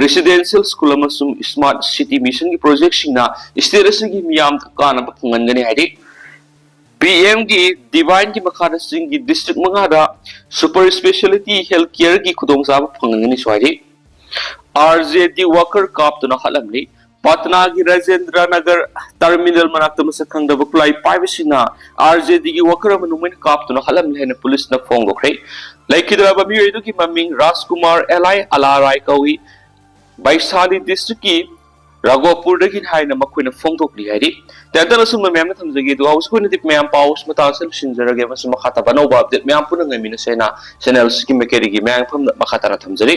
residential school ꯑꯃꯁꯨꯡ smart city mission ꯒꯤ project ꯁꯤꯡꯅ state ꯑꯁꯤꯒꯤ ꯃꯤꯌꯥꯝꯗ ꯀꯥꯟꯅꯕ ꯐꯪꯍꯟꯒꯅꯤ ꯍꯥꯏꯔꯤ꯫ PM ꯒꯤ Divine ꯒꯤ ꯃꯈꯥꯗ ꯆꯤꯡꯒꯤ district ꯃꯉꯥꯗ super speciality health care ꯒꯤ ꯈꯨꯗꯣꯡꯆꯥꯕ ꯐꯪꯍꯟꯒꯅꯤꯁꯨ ꯍꯥꯏꯔꯤ꯫ RJD worker ꯀꯥꯞꯇꯨꯅ ꯍꯥꯠꯂꯝꯂꯤ꯫ ꯄꯥꯠꯅꯥꯒꯤ ꯔꯥꯖꯦꯟꯗ꯭ꯔ ꯅꯒꯔ ꯇꯔꯃꯤꯅꯦꯜ ꯃꯅꯥꯛꯇ ꯃꯁꯛ ꯈꯪꯗꯕ ꯈꯨꯠꯂꯥꯏ ꯄꯥꯏꯕꯁꯤꯡꯅ ꯑꯥꯔ ꯖꯦ ꯗꯤꯒꯤ ꯋꯥꯀꯔ ꯑꯃ ꯅꯣꯡꯃꯩꯅ ꯀꯥꯞꯇꯨꯅ ꯍꯥꯠꯂꯝꯂꯦ ꯍꯥꯏꯅ ꯄꯨꯂꯤꯁꯅ ꯐꯣꯡꯗꯣꯛꯈ꯭ꯔꯦ꯫ ꯂꯩꯈꯤꯗ꯭ꯔꯕ ꯃꯤꯑꯣꯏ ꯑꯗꯨꯒꯤ ꯃꯃꯤꯡ ꯔꯥꯖꯀꯨꯃꯥꯔ ꯑꯦꯂꯥꯏ ꯑꯂꯥꯔꯥꯏ ꯀꯧꯏ꯫ ꯕꯩꯁꯥꯂꯤ ꯗꯤꯁꯇ꯭ꯔꯤꯛꯀꯤ ꯔꯥꯒꯣꯄꯨꯔꯗꯒꯤꯅꯤ ꯍꯥꯏꯅ ꯃꯈꯣꯏꯅ ꯐꯣꯡꯗꯣꯛꯂꯤ ꯍꯥꯏꯔꯤ꯫ ꯇꯦꯟꯇꯟ ꯑꯁꯨꯝꯕ ꯃꯌꯥꯝꯅ ꯊꯝꯖꯒꯦ꯫ ꯑꯗꯨꯒ ꯍꯧꯖꯤꯛ ꯑꯣꯏꯅꯗꯤ ꯃꯌꯥꯝ ꯄꯥꯎ ꯑꯁꯤ ꯃꯇꯥꯡ ꯑꯁꯤꯗ ꯂꯣꯏꯁꯤꯟꯖꯔꯒꯦ ꯑꯃꯁꯨꯡ ꯃꯈꯥ ꯇꯥꯕ ꯑꯅꯧꯕ ꯑꯞꯗꯦꯠ ꯃꯌꯥꯝ ꯄꯨꯟꯅ ꯉꯥꯏꯃꯤꯟꯅꯁꯦ ꯍꯥꯏꯅ ꯆꯦꯅꯦꯜ ꯑꯁꯤꯒꯤ ꯃꯥꯏꯀꯩꯗꯒꯤ ꯃꯌꯥꯝ ꯃꯐꯝꯗ ꯃꯈꯥ ꯇꯥꯅ ꯊꯝꯖꯔꯤ꯫